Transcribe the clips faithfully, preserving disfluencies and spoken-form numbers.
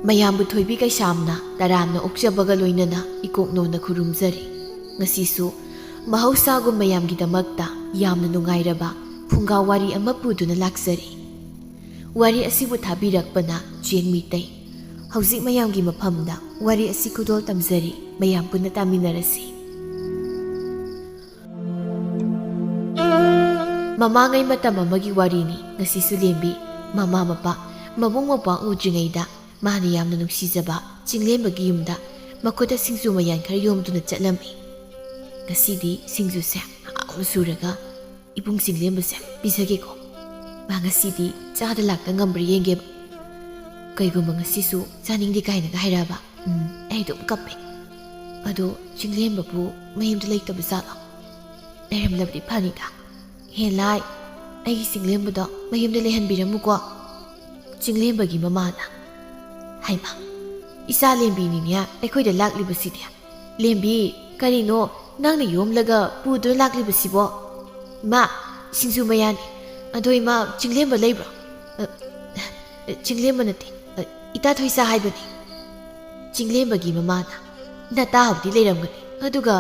ꯃꯌꯥꯝꯕꯨ ꯊꯣꯏꯕꯤ ꯀꯩꯁꯥꯝꯅ ꯇꯔꯥꯝꯅ ꯑꯣꯛꯆꯕꯒ ꯂꯣꯏꯅꯅ ꯏꯀꯣꯛꯅꯧꯅ ꯈꯨꯔꯨꯝꯖꯔꯤ꯫ ꯉꯁꯤꯁꯨ ꯃꯍꯧꯁꯥꯒꯨꯝ ꯃꯌꯥꯝꯒꯤꯗꯃꯛꯇ ꯌꯥꯝꯅ ꯅꯨꯡꯉꯥꯏꯔꯕ ꯐꯨꯡꯒꯥ ꯋꯥꯔꯤ ꯑꯃ ꯄꯨꯗꯨꯅ ꯂꯥꯛꯆꯔꯤ꯫ ꯋꯥꯔꯤ ꯑꯁꯤꯕꯨ ꯊꯥꯕꯤꯔꯛꯄꯅ ꯆꯦꯟ ꯃꯤꯇꯩ꯫ ꯍꯧꯖꯤꯛ ꯃꯌꯥꯝꯒꯤ ꯃꯐꯝꯗ ꯋꯥꯔꯤ ꯑꯁꯤ ꯈꯨꯗꯣꯜ ꯇꯝꯖꯔꯤ, ꯃꯌꯥꯝ ꯄꯨꯟꯅ ꯇꯥꯃꯤꯟꯅꯔꯁꯤ꯫ ꯃꯃꯥꯡꯉꯩ ꯃꯇꯝ ꯑꯃꯒꯤ ꯋꯥꯔꯤꯅꯤ꯫ ꯉꯁꯤꯁꯨ ꯂꯦꯝꯕꯤ ꯃꯃꯥ ꯃꯄꯥ, ꯃꯕꯨꯡ ꯃꯧꯄ꯭ꯋꯥ ꯎꯗ꯭ꯔꯤꯉꯩꯗ ꯃꯥꯅ ꯌꯥꯝꯅ ꯅꯨꯡꯁꯤꯖꯕ ꯆꯤꯡꯂꯦꯝꯕꯒꯤ ꯌꯨꯝꯗ ꯃꯈꯨꯠꯇ ꯁꯤꯡꯖꯨ ꯃꯌꯥꯟ ꯈꯔ ꯌꯣꯝꯗꯨꯅ ꯆꯠꯂꯝꯃꯤ꯫ "ꯉꯁꯤꯗꯤ ꯁꯤꯡꯖꯨꯁꯦ ꯍꯥꯎꯅ ꯁꯨꯔꯒ ꯏꯕꯨꯡ ꯆꯤꯡꯂꯦꯝꯕꯁꯦ ꯄꯤꯖꯒꯦꯀꯣ꯫ ꯃꯥ ꯉꯁꯤꯗꯤ ꯆꯥꯗ ꯂꯥꯛꯇ ꯉꯝꯕ꯭ꯔꯥ ꯌꯦꯡꯒꯦꯕ꯫ ꯀꯩꯒꯨꯝꯕ ꯉꯁꯤꯁꯨ ꯆꯥꯅꯤꯡꯗꯦ ꯀꯥꯏꯅꯒ ꯍꯥꯏꯔꯛꯑꯕ, ꯎꯝ, ꯑꯩ ꯑꯗꯨꯝ ꯀꯞꯄꯦ꯫ ꯑꯗꯣ ꯆꯤꯡꯂꯦꯝꯕꯕꯨ ꯃꯌꯨꯝꯗ ꯂꯩꯇꯕ ꯖꯥꯠꯂꯣ? ꯂꯩꯔꯝꯂꯕꯗꯤ ꯐꯅꯤꯗ꯫ ꯍꯦ ꯂꯥꯏ, ꯑꯩꯒꯤ ꯆꯤꯡꯂꯦꯝꯕꯗꯣ ꯃꯌꯨꯝꯗ ꯂꯩꯍꯟꯕꯤꯔꯝꯃꯨꯀꯣ꯫" ꯆꯤꯡꯂꯦꯝꯕꯒꯤ ꯃꯃꯥꯅ, "ꯍꯩꯃꯥ, ꯏꯆꯥ ꯂꯦꯝꯕꯤꯅꯤꯅꯦ ꯑꯩꯈꯣꯏꯗ ꯂꯥꯛꯂꯤꯕꯁꯤꯗꯤ꯫ ꯂꯦꯝꯕꯤ, ꯀꯔꯤꯅꯣ ꯅꯪꯅ ꯌꯣꯝꯂꯒ ꯄꯨꯗꯨꯅ ꯂꯥꯛꯂꯤꯕꯁꯤꯕꯣ?" "ꯏꯃꯥ, ꯁꯤꯡꯖꯨ ꯃꯌꯥꯟꯅꯤ꯫ ꯑꯗꯣ ꯏꯃꯥ, ꯆꯤꯡꯂꯦꯝꯕ ꯂꯩꯕ꯭ꯔꯣ?" "ꯑ, ꯆꯤꯡꯂꯦꯝꯕ ꯅꯠꯇꯦ, ꯑ, ꯏꯇꯥ ꯊꯣꯏꯁꯥ ꯍꯥꯏꯕꯅꯤ꯫" ꯆꯤꯡꯂꯦꯝꯕꯒꯤ ꯃꯃꯥꯅ, "ꯅꯇꯥꯕꯨꯗꯤ ꯂꯩꯔꯝꯒꯅꯤ, ꯑꯗꯨꯒ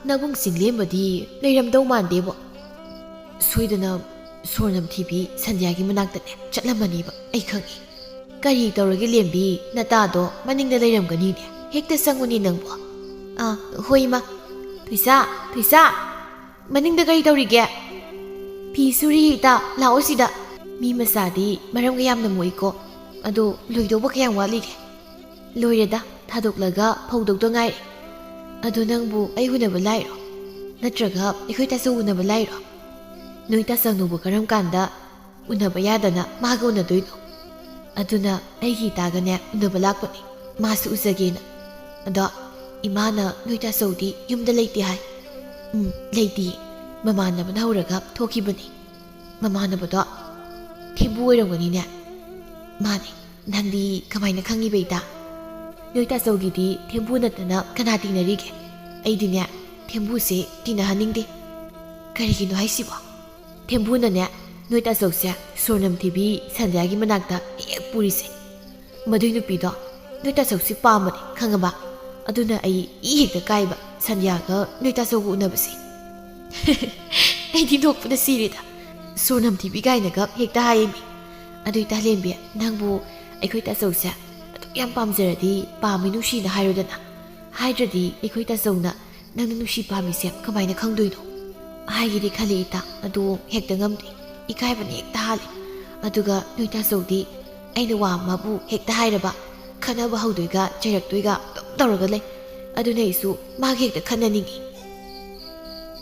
ꯅꯕꯨꯡ ꯆꯤꯡꯂꯦꯝꯕꯗꯤ ꯂꯩꯔꯝꯗꯧ ꯃꯥꯟꯗꯦꯕꯣ꯫ ꯁꯣꯏꯗꯅ ꯁꯣꯔ ꯅꯝꯊꯤꯕꯤ ꯁꯟꯙ꯭ꯌꯥꯒꯤ ꯃꯅꯥꯛꯇꯅꯦ ꯆꯠꯂꯝꯃꯅꯤꯕ, ꯑꯩ ꯈꯪꯉꯤ꯫ ꯀꯔꯤ ꯇꯧꯔꯒꯦ ꯂꯦꯝꯕꯤ, ꯅꯇꯥꯗꯣ ꯃꯅꯤꯡꯗ ꯂꯩꯔꯝꯒꯅꯤꯅꯦ, ꯍꯦꯛꯇ ꯆꯪꯉꯨꯅꯦ ꯅꯪꯕꯣ꯫" "ꯑꯥ, ꯍꯣꯏ ꯏꯃꯥ꯫ ꯊꯣꯏꯁꯥ, ꯊꯣꯏꯁꯥ, ꯃꯅꯤꯡꯗ ꯀꯔꯤ ꯇꯧꯔꯤꯒꯦ?" "ꯐꯤ ꯁꯨꯔꯤ ꯏꯇꯥ, ꯂꯥꯛꯑꯣ ꯁꯤꯗ꯫ ꯃꯤ ꯃꯆꯥꯗꯤ ꯃꯔꯝꯒ ꯌꯥꯝꯅ ꯃꯣꯛꯏꯀꯣ꯫ ꯑꯗꯣ ꯂꯣꯏꯗꯧꯕ ꯀꯌꯥꯝ ꯋꯥꯠꯂꯤꯒꯦ?" "ꯂꯣꯏꯔꯦꯗ, ꯊꯥꯗꯣꯛꯂꯒ ꯐꯧꯗꯧꯗ ꯉꯥꯏꯔꯦ꯫ ꯑꯗꯣ ꯅꯪꯕꯨ ꯑꯩ ꯎꯅꯕ ꯂꯥꯛꯏꯔꯣ? ꯅꯠꯇ꯭ꯔꯒ ꯑꯩꯈꯣꯏ ꯇꯥꯆꯧ ꯎꯅꯕ ꯂꯥꯛꯏꯔꯣ? ꯅꯣꯏ ꯇꯥꯆꯧꯅꯕꯨ ꯀꯔꯝ ꯀꯥꯟꯗ ꯎꯅꯕ ꯌꯥꯗꯅ ꯃꯥꯒ ꯎꯅꯗꯣꯏꯅꯣ? ꯑꯗꯨꯅ ꯑꯩꯒꯤ ꯏꯇꯥꯒꯅꯦ ꯎꯅꯕ ꯂꯥꯛꯄꯅꯦ, ꯃꯥꯁꯨ ꯎꯖꯒꯦꯅ꯫ ꯑꯗꯣ ꯏꯃꯥꯅ ꯅꯣꯏ ꯇꯥꯆꯧꯗꯤ ꯌꯨꯝꯗ ꯂꯩꯇꯦ ꯍꯥꯏ꯫" "ꯎꯝ, ꯂꯩꯇꯦ꯫ ꯃꯃꯥꯟꯅꯕꯅ ꯍꯧꯔꯒ ꯊꯣꯛꯈꯤꯕꯅꯤ꯫" "ꯃꯃꯥꯟꯅꯕꯗꯣ ꯊꯦꯝꯕꯨ ꯑꯣꯏꯔꯝꯒꯅꯤꯅꯦ꯫" "ꯃꯥꯅꯦ꯫ ꯅꯪꯗꯤ ꯀꯃꯥꯏꯅ ꯈꯪꯉꯤꯕ ꯏꯇꯥ? ꯅꯣꯏ ꯇꯥꯆꯧꯒꯤꯗꯤ ꯊꯦꯝꯕꯨ ꯅꯠꯇꯅ ꯀꯅꯥ ꯇꯤꯟꯅꯔꯤꯒꯦ? ꯑꯩꯗꯤꯅꯦ, ꯊꯦꯝꯕꯨꯁꯦ ꯇꯤꯟꯅꯍꯟꯅꯤꯡꯗꯦ꯫" "ꯀꯔꯤꯒꯤꯅꯣ ꯍꯥꯏꯁꯤꯕꯣ? ꯊꯦꯝꯕꯨꯅꯅꯦ ꯅꯣꯏ ꯇꯥꯆꯧꯁꯦ ꯁꯣꯔ ꯅꯝꯊꯤꯕꯤ ꯁꯟꯙ꯭ꯌꯥꯒꯤ ꯃꯅꯥꯛꯇ ꯍꯦꯛ ꯄꯨꯔꯤꯁꯦ꯫ ꯃꯗꯨꯏ ꯅꯨꯄꯤꯗꯣ ꯅꯣꯏ ꯇꯥꯆꯧꯁꯤ ꯄꯥꯝꯕꯅꯤ, ꯈꯪꯉꯕ? ꯑꯗꯨꯅ ꯑꯩ ꯏ ꯍꯦꯛꯇ ꯀꯥꯏꯕ ꯁꯟꯙ꯭ꯌꯥꯒ ꯅꯣꯏ ꯇꯥꯆꯧꯒ ꯎꯅꯕꯁꯦ꯫ ꯑꯩꯗꯤ ꯅꯣꯛꯄꯗ ꯁꯤꯔꯦꯗ꯫ ꯁꯣꯔ ꯅꯝꯊꯤꯕꯤ ꯀꯥꯏꯅꯒ ꯍꯦꯛꯇ ꯍꯥꯏꯌꯦꯃꯤ꯫ ꯑꯗꯨ ꯏꯇꯥ ꯂꯦꯝꯕꯤ, ꯅꯪꯕꯨ ꯑꯩꯈꯣꯏ ꯇꯥꯆꯧꯁꯦ ꯑꯗꯨꯛ ꯌꯥꯝ ꯄꯥꯝꯖꯔꯗꯤ ꯄꯥꯝꯃꯤ ꯅꯨꯡꯁꯤꯅ ꯍꯥꯏꯔꯣꯗꯅ꯫ ꯍꯥꯏꯗ꯭ꯔꯗꯤ ꯑꯩꯈꯣꯏ ꯇꯥꯆꯧꯅ ꯅꯪꯅ ꯅꯨꯡꯁꯤ ꯄꯥꯝꯃꯤꯁꯦ ꯀꯃꯥꯏꯅ ꯈꯪꯗꯣꯏꯅꯣ? ꯍꯥꯏꯒꯦꯗꯤ ꯈꯜꯂꯤ ꯏꯇꯥ, ꯑꯗꯨ ꯍꯦꯛꯇ ꯉꯝꯗꯦ꯫ ꯏꯀꯥꯏꯕꯅ ꯍꯦꯛꯇ ꯍꯥꯜꯂꯦ꯫ ꯑꯗꯨꯒ ꯅꯣꯏ ꯇꯥꯆꯧꯗꯤ ꯑꯩꯅ ꯋꯥ ꯑꯃꯕꯨ ꯍꯦꯛꯇ ꯍꯥꯏꯔꯕ ꯈꯠꯅꯕ ꯍꯧꯗꯣꯏꯒ ꯆꯩꯔꯛꯇꯣꯏꯒ ꯑꯗꯨꯝ ꯇꯧꯔꯒ ꯂꯩ꯫ ꯑꯗꯨꯅ ꯑꯩꯁꯨ ꯃꯥꯒ ꯍꯦꯛꯇ ꯈꯠꯅꯅꯤꯡꯉꯤ꯫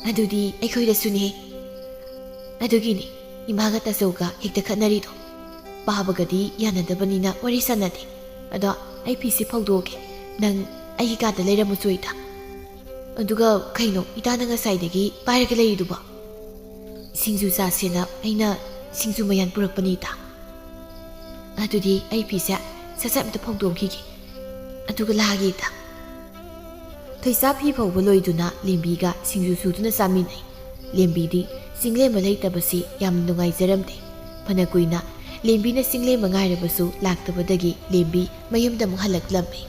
ꯑꯗꯨꯗꯤ ꯑꯩꯈꯣꯏꯗꯁꯨꯅꯦ꯫ ꯑꯗꯨꯒꯤꯅꯤ ꯏꯃꯥꯒ ꯇꯥꯆꯧꯒ ꯍꯦꯛꯇ ꯈꯠꯅꯔꯤꯗꯣ꯫ ꯄꯥꯕꯒꯗꯤ ꯌꯥꯅꯗꯕꯅꯤꯅ ꯋꯥꯔꯤ ꯁꯥꯟꯅꯗꯦ꯫ ꯑꯗꯣ ꯑꯩ ꯐꯤꯁꯦ ꯐꯧꯗꯣꯛꯑꯒꯦ꯫ ꯅꯪ ꯑꯩꯒꯤ ꯀꯥꯗ ꯂꯩꯔꯝꯃꯨꯆꯣ ꯏꯇꯥ꯫ ꯑꯗꯨꯒ ꯀꯩꯅꯣ ꯏꯇꯥꯅ ꯉꯁꯥꯏꯗꯒꯤ ꯄꯥꯏꯔꯒ ꯂꯩꯔꯤꯗꯨꯕꯣ? ꯁꯤꯡꯖꯨ ꯆꯥꯁꯦꯅ ꯑꯩꯅ ꯁꯤꯡꯖꯨ ꯃꯌꯥꯟ ꯄꯨꯔꯛꯄꯅꯤ ꯏꯇꯥ꯫ ꯑꯗꯨꯗꯤ ꯑꯩ ꯐꯤꯁꯦ ꯁꯠ ꯁꯠ ꯑꯝꯇ ꯐꯧꯗꯣꯛꯈꯤꯒꯦ꯫ ꯑꯗꯨꯒ ꯂꯥꯛꯑꯒꯦ ꯏꯇꯥ꯫ ꯊꯣꯏꯁꯥ ꯐꯤ ꯐꯧꯕ ꯂꯣꯏꯗꯨꯅ ꯂꯦꯝꯕꯤꯒ ꯁꯤꯡꯖꯨ ꯁꯨꯗꯨꯅ ꯆꯥꯃꯤꯟꯅꯩ꯫ ꯂꯦꯝꯕꯤꯗꯤ ꯆꯤꯡꯂꯦꯝꯕ ꯂꯩꯇꯕꯁꯤ ꯌꯥꯝꯅ ꯅꯨꯡꯉꯥꯏꯖꯔꯝꯗꯦ꯫ ꯐꯅ ꯀꯨꯏꯅ ꯂꯦꯝꯕꯤꯅ ꯆꯤꯡꯂꯦꯝꯕ ꯉꯥꯏꯔꯕꯁꯨ ꯂꯥꯛꯇꯕꯗꯒꯤ ꯂꯦꯝꯕꯤ ꯃꯌꯨꯝꯗ ꯑꯃꯨꯛ ꯍꯜꯂꯛꯂꯝꯃꯤ꯫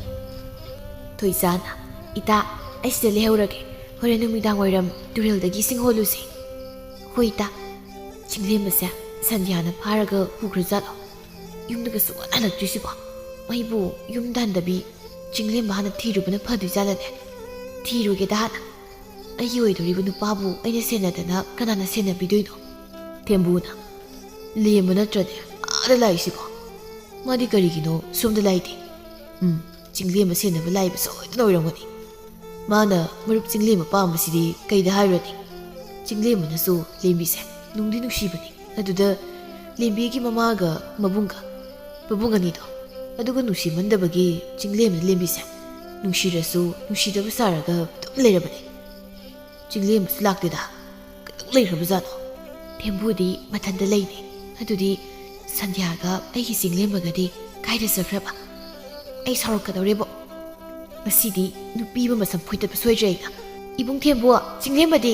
ꯊꯣꯏꯁꯥꯅ, "ꯏꯇꯥ, ꯑꯩ ꯁꯤꯗ ꯂꯩꯍꯧꯔꯒꯦ꯫ ꯍꯣꯔꯦꯟ ꯅꯨꯃꯤꯗꯥꯡ ꯋꯥꯏꯔꯝ ꯇꯨꯔꯦꯜꯗꯒꯤ ꯏꯁꯤꯡ ꯍꯣꯜꯂꯨꯁꯦ꯫" "ꯍꯣꯏ ꯏꯇꯥ꯫" ꯆꯤꯡꯂꯦꯝꯕꯁꯦ ꯁꯟꯙ꯭ꯌꯥꯅ ꯐꯥꯔꯒ ꯄꯨꯈ꯭ꯔꯖꯥꯠꯂꯣ? ꯌꯨꯝꯗꯒ ꯁꯨꯡꯍꯟ ꯍꯜꯂꯛꯇ꯭ꯔꯤꯁꯤꯕꯣ? ꯑꯩꯕꯨ ꯌꯨꯝꯗ ꯍꯟꯗꯕꯤ ꯆꯤꯡꯂꯦꯝꯕ ꯍꯥꯟꯅ ꯊꯤꯔꯨꯕꯅ ꯐꯗꯣꯏꯖꯥꯠꯂꯅꯦ? ꯊꯤꯔꯨꯒꯦꯗ ꯍꯥꯟꯅ꯫ ꯑꯩꯒꯤ ꯑꯣꯏꯗꯣꯔꯤꯕ ꯅꯨꯄꯥꯕꯨ ꯑꯩꯅ ꯁꯦꯟꯅꯗꯅ ꯀꯅꯥꯅ ꯁꯦꯟꯅꯕꯤꯗꯣꯏꯅꯣ? ꯊꯦꯝꯕꯨꯅ, "ꯂꯦꯝꯕ ꯅꯠꯇ꯭ꯔꯅꯦ ꯑꯥꯗ ꯂꯥꯛꯏꯁꯤꯕꯣ? ꯃꯥꯗꯤ ꯀꯔꯤꯒꯤꯅꯣ ꯁꯣꯝꯗ ꯂꯥꯛꯏꯗꯤ? ꯎꯝ, ꯆꯤꯡꯂꯦꯝꯕ ꯁꯦꯟꯅꯕ ꯂꯥꯛꯏꯕ ꯁꯣꯏꯗꯅ ꯑꯣꯏꯔꯝꯒꯅꯤ꯫ ꯃꯥꯅ ꯃꯔꯨꯞ ꯆꯤꯡꯂꯦꯝꯕ ꯄꯥꯝꯕꯁꯤꯗꯤ ꯀꯩꯗ ꯍꯥꯏꯔꯨꯔꯅꯤ? ꯆꯤꯡꯂꯦꯝꯕꯅꯁꯨ ꯂꯦꯝꯕꯤꯁꯦ ꯅꯨꯡꯗꯤ ꯅꯨꯡꯁꯤꯕꯅꯤ꯫ ꯑꯗꯨꯗ ꯂꯦꯝꯕꯤꯒꯤ ꯃꯃꯥꯒ ꯃꯕꯨꯡꯒ, ꯃꯕꯨꯡ ꯑꯅꯤꯗꯣ, ꯑꯗꯨꯒ ꯅꯨꯡꯁꯤꯃꯟꯗꯕꯒꯤ ꯆꯤꯡꯂꯦꯝꯕꯅ ꯂꯦꯝꯕꯤꯁꯦ ꯅꯨꯡꯁꯤꯔꯁꯨ ꯅꯨꯡꯁꯤꯗꯕ ꯁꯥꯔꯒ ꯑꯗꯨꯝ ꯂꯩꯔꯕꯅꯤ꯫ ꯆꯤꯡꯂꯦꯝꯕꯁꯨ ꯂꯥꯛꯇꯦꯗ꯫ ꯀꯩꯗꯧ ꯂꯩꯈ꯭ꯔꯕꯖꯥꯠꯅꯣ?" ꯊꯦꯝꯕꯨꯗꯤ ꯃꯊꯟꯇ ꯂꯩꯅꯦ꯫ ꯑꯗꯨꯗꯤ ꯁꯟꯙ꯭ꯌꯥꯒ ꯑꯩꯒꯤ ꯆꯤꯡꯂꯦꯝꯕꯒꯗꯤ ꯀꯥꯏꯗ ꯆꯠꯈ꯭ꯔꯕ? ꯑꯩ ꯁꯥꯎꯔꯛꯀꯗꯧꯔꯦꯕꯣ꯫ ꯉꯁꯤꯗꯤ ꯅꯨꯄꯤ ꯑꯃ ꯃꯁꯝ ꯐꯣꯏꯗꯠꯄ ꯁꯣꯏꯗ꯭ꯔꯦ ꯑꯩꯅ꯫ "ꯏꯕꯨꯡ ꯊꯦꯝꯕꯨ, ꯆꯤꯡꯂꯦꯝꯕꯗꯤ?"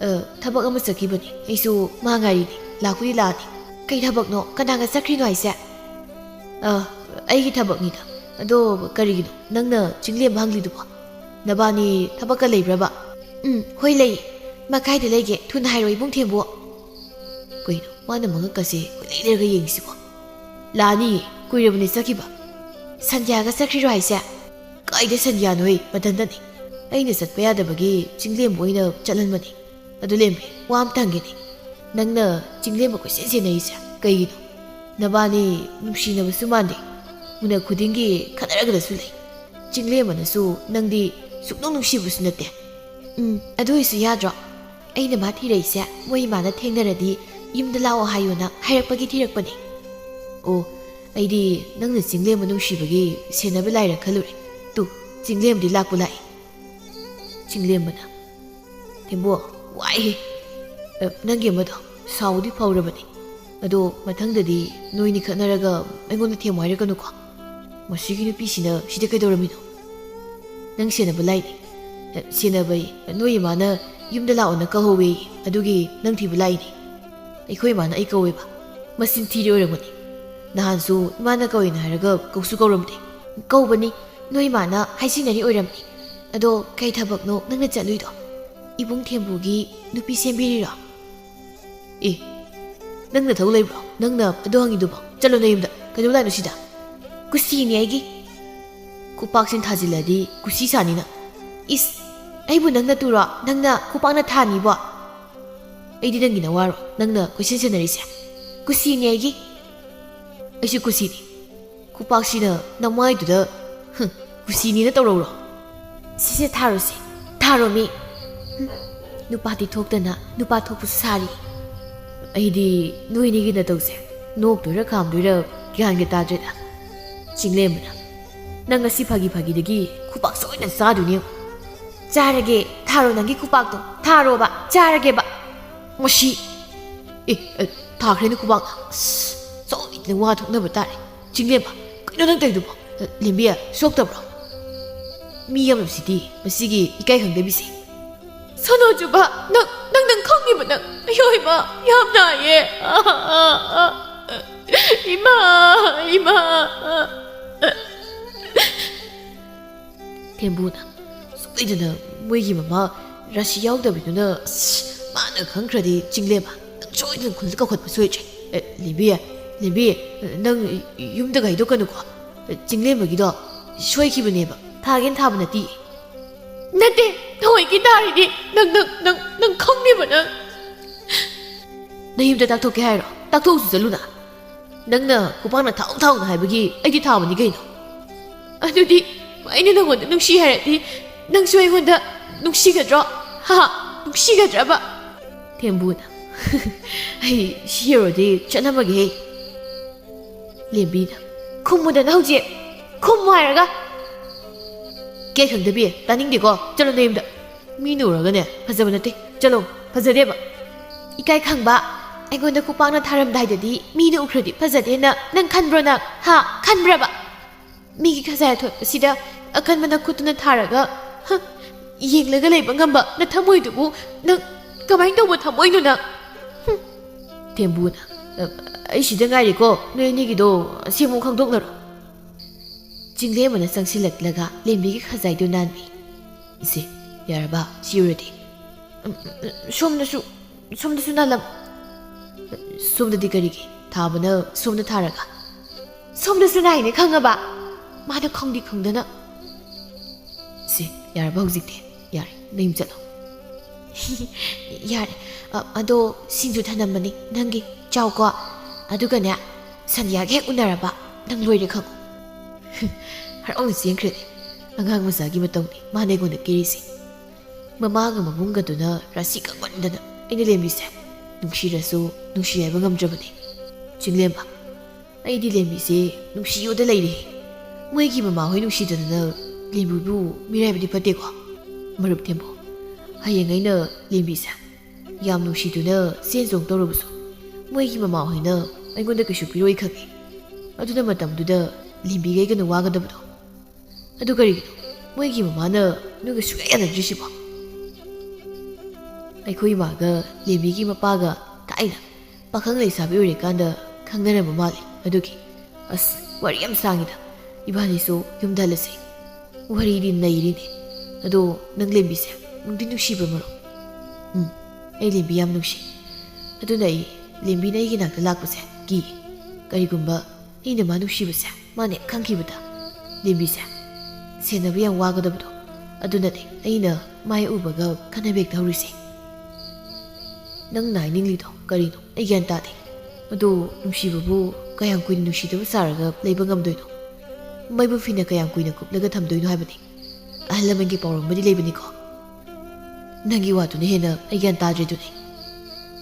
"ꯑ, ꯊꯕꯛ ꯑꯃ ꯆꯠꯈꯤꯕꯅꯤ꯫ ꯑꯩꯁꯨ ꯃꯥ ꯉꯥꯏꯔꯤꯅꯤ꯫ ꯂꯥꯛꯄꯨꯗꯤ ꯂꯥꯛꯑꯅꯤ꯫" "ꯀꯩ ꯊꯕꯛꯅꯣ? ꯀꯅꯥꯒ ꯆꯠꯈ꯭ꯔꯤꯅꯣ ꯍꯥꯏꯁꯦ?" "ꯑ, ꯑꯩꯒꯤ ꯊꯕꯛꯅꯤꯗ꯫ ꯑꯗꯣ ꯀꯔꯤꯒꯤꯅꯣ ꯅꯪꯅ ꯆꯤꯡꯂꯦꯝꯕ ꯍꯪꯂꯤꯗꯨꯕꯣ? ꯅꯕꯥꯅꯤ ꯊꯕꯛꯀ ꯂꯩꯕ꯭ꯔꯕ? ꯎꯝ, ꯍꯣꯏ, ꯂꯩ꯫ ꯃꯥ ꯀꯥꯏꯗ ꯂꯩꯒꯦ? ꯊꯨꯅ ꯍꯥꯏꯔꯣ, ꯏꯕꯨꯡ ꯊꯦꯝꯕꯨ꯫ ꯀꯩꯅꯣ ꯃꯥꯅ ꯃꯉꯛꯀꯁꯦ ꯀꯣꯏꯂꯩ ꯂꯩꯔꯒ ꯌꯦꯡꯉꯤꯁꯤꯕꯣ? ꯂꯥꯛꯑꯅꯤꯌꯦ, ꯀꯨꯏꯔꯕꯅꯦ ꯆꯠꯈꯤꯕ꯫ ꯁꯟꯙ꯭ꯌꯥꯒ ꯆꯠꯈ꯭ꯔꯤꯔꯣ ꯍꯥꯏꯁꯦ? ꯀꯥꯏꯗ ꯁꯟꯙ꯭ꯌꯥꯅꯣꯍꯦ, ꯃꯊꯟꯇꯅꯤ꯫ ꯑꯩꯅ ꯆꯠꯄ ꯌꯥꯗꯕꯒꯤ ꯆꯤꯡꯂꯦꯝꯕ ꯑꯣꯏꯅ ꯆꯠꯍꯟꯕꯅꯤ꯫ ꯑꯗꯨ ꯂꯦꯝꯕꯤ, ꯋꯥ ꯑꯝꯇ ꯍꯪꯒꯦꯅꯦ꯫ ꯅꯪꯅ ꯆꯤꯡꯂꯦꯝꯕ ꯀꯣꯏꯁꯦꯟ ꯁꯦꯟꯅꯩꯁꯦ ꯀꯩꯒꯤꯅꯣ? ꯅꯕꯥꯅꯤ ꯅꯨꯡꯁꯤꯅꯕꯁꯨ ꯃꯥꯟꯗꯦ, ꯎꯅ ꯈꯨꯗꯤꯡꯒꯤ ꯈꯠꯅꯔꯒꯗꯁꯨ ꯂꯩ꯫ ꯆꯤꯡꯂꯦꯝꯕꯅꯁꯨ ꯅꯪꯗꯤ ꯁꯨꯛꯅꯨꯡ ꯅꯨꯡꯁꯤꯕꯁꯨ ꯅꯠꯇꯦ꯫ ꯎꯝ, ꯑꯗꯨ ꯑꯣꯏꯁꯨ ꯌꯥꯗ꯭ꯔꯣ? ꯑꯩꯅ ꯃꯥ ꯊꯤꯔꯛꯏꯁꯦ ꯃꯣꯏ ꯏꯃꯥꯅ ꯊꯦꯡꯅꯔꯗꯤ ꯌꯨꯝꯗ ꯂꯥꯛꯑꯣ ꯍꯥꯏꯌꯣꯅ ꯍꯥꯏꯔꯛꯄꯒꯤ ꯊꯤꯔꯛꯄꯅꯦ꯫ ꯑꯣ, ꯑꯩꯗꯤ ꯅꯪꯅ ꯆꯤꯡꯂꯦꯝꯕ ꯅꯨꯡꯁꯤꯕꯒꯤ ꯁꯦꯟꯅꯕ ꯂꯥꯏꯔ ꯈꯜꯂꯨꯔꯦ꯫ ꯇꯨ, ꯆꯤꯡꯂꯦꯝꯕꯗꯤ ꯂꯥꯛꯄꯨ ꯂꯥꯛꯑꯦ꯫ ꯆꯤꯡꯂꯦꯝꯕꯅ, "ꯊꯦꯝꯕꯣ, ꯋꯥꯏꯍꯦ꯫ ꯑ, ꯅꯪꯒꯤ ꯑꯃꯗꯣ ꯁꯥꯎꯗꯤ ꯐꯥꯎꯔꯕꯅꯤ꯫ ꯑꯗꯣ ꯃꯊꯪꯗꯗꯤ ꯅꯣꯏꯅꯤ ꯈꯠꯅꯔꯒ ꯑꯩꯉꯣꯟꯗ ꯊꯦꯝꯃꯨ ꯍꯥꯏꯔꯛꯀꯅꯨꯀꯣ꯫ ꯃꯁꯤꯒꯤ ꯅꯨꯄꯤꯁꯤꯅ ꯁꯤꯗ ꯀꯩꯗꯧꯔꯝꯃꯤꯅꯣ? ꯅꯪ ꯁꯦꯟꯅꯕ ꯂꯥꯛꯏꯅꯤ꯫ ꯑ, ꯁꯦꯟꯅꯕꯩ, ꯅꯣꯏ ꯏꯃꯥꯅ ꯌꯨꯝꯗ ꯂꯥꯛꯑꯣꯅ ꯀꯧꯍꯧꯋꯦ, ꯑꯗꯨꯒꯤ ꯅꯪ ꯊꯤꯕ ꯂꯥꯛꯏꯅꯤ꯫ ꯑꯩꯈꯣꯏ ꯏꯃꯥꯅ ꯑꯩ ꯀꯧꯋꯦꯕ꯫ ꯃꯆꯤꯟ ꯊꯤꯔꯤ ꯑꯣꯏꯔꯝꯒꯅꯤ꯫ ꯅꯍꯥꯟꯁꯨ ꯏꯃꯥꯅ ꯀꯧꯋꯦꯅ ꯍꯥꯏꯔꯒ ꯀꯧꯁꯨ ꯀꯧꯔꯝꯗꯦ꯫ ꯀꯧꯕꯅꯤ, ꯅꯣꯏ ꯏꯃꯥꯅ ꯍꯥꯏꯁꯤꯟꯅꯔꯤ ꯑꯣꯏꯔꯝꯅꯤ꯫ ꯑꯗꯣ ꯀꯩ ꯊꯕꯛꯅꯣ ꯅꯪꯅ ꯆꯠꯂꯨꯏꯗꯣ? ꯏꯕꯨꯡ ꯊꯦꯝꯕꯨꯒꯤ ꯅꯨꯄꯤ ꯁꯦꯝꯕꯤꯔꯤꯔꯣ?" "ꯑꯦ, ꯅꯪ ꯅꯊꯧ ꯂꯩꯕ꯭ꯔꯣ? ꯅꯪꯅ ꯑꯗꯨ ꯍꯪꯉꯤꯗꯨꯕꯣ? ꯆꯠꯂꯣ ꯅꯌꯨꯝꯗ꯫ ꯀꯩꯗꯧ ꯂꯥꯛꯏꯅꯣ ꯁꯤꯗ?" "ꯀꯨꯁꯤꯅꯤ ꯑꯩꯒꯤ꯫ ꯈꯨꯄꯥꯛꯁꯤꯅ ꯊꯥꯖꯤꯜꯂꯗꯤ ꯀꯨꯁꯤ ꯁꯥꯅꯤꯅ꯫ ꯏꯁ, ꯑꯩꯕꯨ ꯅꯪꯅ ꯇꯨꯔꯣ? ꯅꯪꯅ ꯈꯨꯄꯥꯛꯅ ꯊꯥꯅꯤꯕꯣ? ꯑꯩꯗꯤ ꯅꯪꯒꯤ ꯅꯋꯥꯔꯣ ꯅꯪꯅ ꯀꯣꯏꯁꯦꯟ ꯁꯦꯟꯅꯔꯤꯁꯦ? ꯀꯨꯁꯤꯅꯤ ꯑꯩꯒꯤ꯫ ꯑꯩꯁꯨ ꯀꯨꯁꯤꯅꯤ꯫ ꯈꯨꯄꯥꯛꯁꯤꯅ ꯅꯃꯥꯏꯗꯨꯗ, ꯍꯨꯝ, ꯀꯨꯁꯤꯅꯤꯅ ꯇꯧꯔꯧꯔꯣ꯫ ꯁꯤꯁꯦ ꯊꯥꯔꯣꯁꯦ, ꯊꯥꯔꯣ ꯃꯤ꯫ ꯍꯨꯝ, ꯅꯨꯄꯥꯗꯤ ꯊꯣꯛꯇꯅ ꯅꯨꯄꯥ ꯊꯣꯛꯄꯁꯨ ꯁꯥꯔꯤ꯫ ꯑꯩꯗꯤ ꯅꯣꯏꯅꯤꯒꯤ ꯅꯇꯧꯁꯦ ꯅꯣꯛꯇꯣꯏꯔꯥ ꯈꯥꯝꯗꯣꯏꯔꯥ ꯒ꯭ꯌꯥꯟꯒ ꯇꯥꯗ꯭ꯔꯦꯗ꯫ ꯆꯤꯡꯂꯦꯝꯕꯅ, "ꯅꯪ ꯉꯁꯤ ꯐꯥꯒꯤ ꯐꯥꯒꯤꯗꯒꯤ ꯈꯨꯄꯥꯛ ꯁꯣꯏꯗꯅ ꯆꯥꯗꯣꯏꯅꯦ ꯌꯦꯡꯉꯨ꯫ ꯆꯥꯔꯒꯦ, ꯊꯥꯔꯣ ꯅꯪꯒꯤ ꯈꯨꯄꯥꯛꯇꯣ, ꯊꯥꯔꯣꯕ, ꯆꯥꯔꯒꯦꯕ꯫ ꯃꯁꯤ, ꯑꯦ, ꯑꯦ, ꯊꯥꯈ꯭ꯔꯦꯅꯦ ꯈꯨꯕꯥꯛꯅ꯫ ꯑꯁ, ꯁꯣꯏꯗꯅ ꯋꯥ ꯊꯣꯛꯅꯕ ꯇꯥꯔꯦ꯫ ꯆꯤꯡꯂꯦꯝꯕ, ꯀꯩꯅꯣ ꯅꯪ ꯇꯧꯔꯤꯗꯨꯕꯣ? ꯑ, ꯂꯦꯝꯕꯤ, ꯁꯣꯛꯇꯕ꯭ꯔꯣ?" ꯃꯤ ꯑꯃꯁꯤꯗꯤ ꯃꯁꯤꯒꯤ ꯏꯀꯥꯏ ꯈꯪꯗꯕꯤꯁꯦ꯫ "ꯁꯣꯅꯣꯖꯨꯕ, ꯅꯪ, ꯅꯪ, ꯅꯪ ꯈꯪꯉꯤꯕ ꯅꯪ? ꯑꯌꯣ, ꯏꯃꯥ, ꯌꯥꯝ ꯅꯥꯏꯌꯦ꯫ ꯏꯃꯥ, ꯏꯃꯥ꯫ ꯊꯦꯝꯕꯨꯅ ꯁꯣꯏꯗꯅ ꯃꯣꯏꯒꯤ ꯃꯃꯥ ꯔꯥꯁꯤ ꯌꯥꯎꯗꯕꯤꯗꯨꯅ, ꯑꯁ, ꯃꯥꯅ ꯈꯪꯈ꯭ꯔꯗꯤ ꯆꯤꯡꯂꯦꯝꯕ ꯅꯪ ꯁꯣꯏꯗꯅ ꯈꯨꯜ ꯀꯧꯈꯠꯄ ꯁꯣꯏꯗ꯭ꯔꯦ꯫ ꯑꯦ, ꯂꯦꯝꯕꯤ, ꯂꯦꯝꯕꯤ, ꯅꯪ ꯌꯨꯝꯗꯒ ꯍꯥꯏꯗꯣꯛꯀꯅꯨꯀꯣ꯫ ꯆꯤꯡꯂꯦꯝꯕꯒꯤꯗꯣ ꯁꯣꯏꯈꯤꯕꯅꯦꯕ, ꯊꯥꯒꯦꯅ ꯊꯥꯕ ꯅꯠꯇꯦ꯫ ꯅꯠꯇꯦ, ꯊꯑꯣꯏꯀꯤ ꯇꯥꯔꯤꯅꯤ꯫ ꯅꯪ, ꯅꯪ, ꯅꯪ, ꯅꯪ ꯈꯪꯅꯤꯕ ꯅꯪ꯫ ꯅꯌꯨꯝꯗ ꯇꯥꯛꯊꯣꯛꯀꯦ ꯍꯥꯏꯔꯣ? ꯇꯥꯛꯊꯣꯛꯎꯁꯨ ꯆꯠꯂꯨꯅ꯫ ꯅꯪꯅ ꯈꯨꯄꯥꯛꯅ ꯊꯥꯎ ꯊꯥꯎꯅ ꯍꯥꯏꯕꯒꯤ ꯑꯩꯗꯤ ꯊꯥꯕꯅꯤ ꯀꯩꯅꯣ꯫ ꯑꯗꯨꯗꯤ ꯑꯩꯅ ꯅꯪꯉꯣꯟꯗ ꯅꯨꯡꯁꯤ ꯍꯥꯏꯔꯗꯤ ꯅꯪꯁꯨ ꯑꯩꯉꯣꯟꯗ ꯅꯨꯡꯁꯤꯒꯗ꯭ꯔꯣ? ꯍꯥ? ꯅꯨꯡꯁꯤꯒꯗ꯭ꯔꯕ? ꯊꯦꯝꯕꯨꯅ, ꯑꯩ ꯁꯤ ꯌꯧꯔꯗꯤ ꯆꯠꯂꯝꯃꯒꯦꯍꯦ꯫ ꯂꯦꯝꯕꯤꯅ, ꯈꯨꯝꯃꯨꯗꯅ ꯍꯧꯖꯤꯛ꯫ ꯈꯨꯝꯃꯨ ꯍꯥꯏꯔꯒ꯫ ꯀꯩ ꯈꯪꯗꯕꯤ, ꯇꯥꯅꯤꯡꯗꯦꯀꯣ꯫ ꯆꯠꯂꯣ ꯅꯌꯨꯝꯗ꯫ ꯃꯤꯅ ꯎꯔꯒꯅꯦ ꯐꯖꯕ ꯅꯠꯇꯦ꯫ ꯆꯠꯂꯣ, ꯐꯖꯗꯦꯕ꯫ ꯏꯀꯥꯏ ꯈꯪꯕ, ꯑꯩꯉꯣꯟꯗ ꯈꯨꯄꯥꯛꯅ ꯊꯥꯔꯝꯗꯥꯏꯗꯗꯤ ꯃꯤꯅ ꯎꯈ꯭ꯔꯗꯤ ꯐꯖꯗꯦꯅ ꯅꯪ ꯈꯟꯕ꯭ꯔꯣ ꯅꯪ? ꯍꯥ? ꯈꯟꯕ꯭ꯔꯕ? ꯃꯤꯒꯤ ꯈꯖꯥꯏ ꯑꯊꯣꯠꯄꯁꯤꯗ ꯑꯀꯟꯕ ꯅꯈꯨꯠꯇꯨꯅ ꯊꯥꯔꯒ, ꯍ, ꯌꯦꯡꯂꯒ ꯂꯩꯕ ꯉꯝꯕ ꯅꯊꯃꯣꯏꯗꯨꯕꯨ ꯅꯪ ꯀꯃꯥꯏꯅ ꯇꯧꯕ ꯊꯃꯣꯏꯅꯣ ꯅꯪ? ꯍꯨꯝ꯫ ꯊꯦꯝꯕꯨꯅ, "ꯑ, ꯑꯩ ꯁꯤꯗ ꯉꯥꯏꯔꯦꯀꯣ, ꯅꯣꯏ ꯑꯅꯤꯒꯤꯗꯣ ꯁꯦꯝꯃꯨ ꯈꯪꯗꯣꯛꯅꯔꯣ꯫" ꯆꯤꯡꯂꯦꯝꯕꯅ ꯆꯪꯁꯤꯜꯂꯛꯂꯒ ꯂꯦꯝꯕꯤꯒꯤ ꯈꯖꯥꯏꯗꯨ ꯅꯥꯟꯕꯤ꯫ "ꯏꯆꯦ, ꯌꯥꯔꯕ? ꯁꯤ ꯑꯣꯏꯔꯗꯤ?" "ꯎꯝ, ꯎꯝ, ꯎꯝ, ꯁꯣꯝꯗꯁꯨ, ꯁꯣꯝꯗꯁꯨ ꯅꯥꯜꯂꯝ-" "ꯁꯣꯝꯗꯗꯤ ꯀꯔꯤꯒꯤ? ꯊꯥꯕꯅ ꯁꯣꯝꯗ ꯊꯥꯔꯒ?" "ꯁꯣꯝꯗꯁꯨ ꯅꯥꯏꯅꯦ ꯈꯪꯉꯕ? ꯃꯥꯅ ꯈꯪꯗꯤ ꯈꯪꯗꯅ꯫" "ꯁꯦ, ꯌꯥꯔꯕ ꯍꯧꯖꯤꯛꯇꯤ? ꯌꯥꯔꯦ, ꯅꯌꯨꯝ ꯆꯠꯂꯣ꯫" "ꯌꯥꯔꯦ꯫ ꯑ, ꯑꯗꯣ ꯁꯤꯡꯖꯨ ꯊꯅꯝꯕꯅꯤ ꯅꯪꯒꯤ, ꯆꯥꯎꯀꯣ꯫ ꯑꯗꯨꯒꯅꯦ, ꯁꯟꯗꯤꯌꯥꯒ ꯍꯦꯛ ꯎꯅꯔꯕ ꯅꯪ ꯂꯣꯏꯔꯦ ꯈꯪꯉꯨ꯫" ꯍꯔꯥꯎꯅ ꯆꯦꯟꯈ꯭ꯔꯦꯅꯦ꯫ ꯑꯉꯥꯡ ꯃꯆꯥꯒꯤ ꯃꯇꯧꯅꯤ ꯃꯥꯅ ꯑꯩꯉꯣꯟꯗ ꯀꯦꯔꯤꯁꯦ꯫ ꯃꯃꯥꯒ ꯃꯕꯨꯡꯒꯗꯨꯅ ꯔꯥꯁꯤ ꯀꯛꯃꯟꯗꯅ ꯑꯩꯅ ꯂꯦꯝꯕꯤꯁꯦ ꯅꯨꯡꯁꯤꯔꯁꯨ ꯅꯨꯡꯁꯤ ꯍꯥꯏꯕ ꯉꯝꯗ꯭ꯔꯕꯅꯦ꯫ ꯆꯤꯡꯂꯦꯝꯕ, ꯑꯩꯗꯤ ꯂꯦꯝꯕꯤꯁꯦ ꯅꯨꯡꯁꯤꯌꯣꯗ ꯂꯩꯔꯦ꯫ ꯃꯣꯏꯒꯤ ꯃꯃꯥꯍꯣꯏ ꯅꯨꯡꯁꯤꯗꯗꯅ ꯂꯦꯝꯕꯤꯕꯨ ꯃꯤꯔꯥꯏꯕꯗꯤ ꯐꯠꯇꯦꯀꯣ꯫ ꯃꯔꯨꯞ ꯊꯦꯝꯕꯣ, ꯍꯌꯦꯡ ꯑꯩꯅ ꯂꯦꯝꯕꯤꯁꯦ ꯌꯥꯝ ꯅꯨꯡꯁꯤꯗꯨꯅ ꯆꯦꯟ ꯆꯣꯡ ꯇꯧꯔꯕꯁꯨ ꯃꯣꯏꯒꯤ ꯃꯃꯥꯍꯣꯏꯅ ꯑꯩꯉꯣꯟꯗ ꯀꯩꯁꯨ ꯄꯤꯔꯣꯏ ꯈꯪꯉꯦ꯫ ꯑꯗꯨꯅ ꯃꯇꯝꯗꯨꯗ ꯂꯦꯝꯕꯤꯒ ꯑꯩꯒꯅ ꯋꯥꯒꯗꯕꯗꯣ꯫ ꯑꯗꯨ ꯀꯔꯤꯒꯤꯅꯣ ꯃꯣꯏꯒꯤ ꯃꯃꯥꯅ ꯅꯣꯏꯒ ꯁꯨꯡꯌꯥ ꯌꯥꯅꯗ꯭ꯔꯤꯁꯤꯕꯣ? ꯑꯩꯈꯣꯏ ꯏꯃꯥꯒ ꯂꯦꯝꯕꯤꯒꯤ ꯃꯄꯥꯒ ꯊꯥꯏꯅ ꯄꯥꯈꯪ ꯂꯩꯁꯥꯕꯤ ꯑꯣꯏꯔꯤꯀꯥꯟꯗ ꯈꯪꯅꯔꯝꯕ ꯃꯥꯜꯂꯦ꯫ ꯑꯗꯨꯒꯤ, ꯑꯁ, ꯋꯥꯔꯤ ꯌꯥꯝ ꯁꯥꯡꯉꯤꯗ꯫ ꯏꯕꯥꯅꯤꯁꯨ ꯌꯨꯝꯗ ꯍꯜꯂꯁꯤ꯫ ꯋꯥꯔꯤꯗꯤ ꯅꯩꯔꯤꯅꯦ꯫ ꯑꯗꯣ ꯅꯪ ꯂꯦꯝꯕꯤꯁꯦ ꯅꯨꯡꯗꯤ ꯅꯨꯡꯁꯤꯕ꯭ꯔꯥ, ꯃꯔꯨꯞ? ꯎꯝ, ꯑꯩ ꯂꯦꯝꯕꯤ ꯌꯥꯝ ꯅꯨꯡꯁꯤ꯫ ꯑꯗꯨꯅ ꯑꯩ ꯂꯦꯝꯕꯤꯅ ꯑꯩꯒꯤ ꯅꯥꯛꯇ ꯂꯥꯛꯄꯁꯦ ꯀꯤ꯫ ꯀꯔꯤꯒꯨꯝꯕ ꯑꯩꯅ ꯃꯥ ꯅꯨꯡꯁꯤꯕꯁꯦ ꯃꯥꯅ ꯍꯦꯛ ꯈꯪꯈꯤꯕꯗ, ꯂꯦꯝꯕꯤꯁꯦ ꯁꯦꯟꯅꯕ ꯌꯥꯝ ꯋꯥꯒꯗꯕꯗꯣ, ꯑꯗꯨꯅꯅꯦ ꯑꯩꯅ ꯃꯥ ꯍꯦꯛ ꯎꯕꯒ ꯈꯟꯅꯕ ꯍꯦꯛꯇ ꯍꯧꯔꯤꯁꯦ꯫ ꯅꯪꯅ ꯍꯥꯏꯅꯤꯡꯂꯤꯗꯣ ꯀꯔꯤꯅꯣ? ꯑꯩ ꯒ꯭ꯌꯥꯟ ꯇꯥꯗꯦ꯫ ꯑꯗꯣ ꯅꯨꯡꯁꯤꯕꯕꯨ ꯀꯌꯥꯝ ꯀꯨꯏꯅ ꯅꯨꯡꯁꯤꯗꯕ ꯁꯥꯔꯒ ꯂꯩꯕ ꯉꯝꯗꯣꯏꯅꯣ? ꯃꯩꯕꯨ ꯐꯤꯅ ꯀꯌꯥꯝ ꯀꯨꯏꯅ ꯀꯨꯞꯂꯒ ꯊꯝꯗꯣꯏꯅꯣ ꯍꯥꯏꯕꯅꯤ? ꯑꯍꯜ ꯂꯃꯟꯒꯤ ꯄꯥꯎꯔꯧ ꯑꯃꯗꯤ ꯂꯩꯕꯅꯤꯀꯣ꯫ ꯅꯪꯒꯤ ꯋꯥꯗꯨꯅ ꯍꯦꯟꯅ ꯑꯩ ꯒ꯭ꯌꯥꯟ ꯇꯥꯗ꯭ꯔꯦꯗꯨꯅꯤ꯫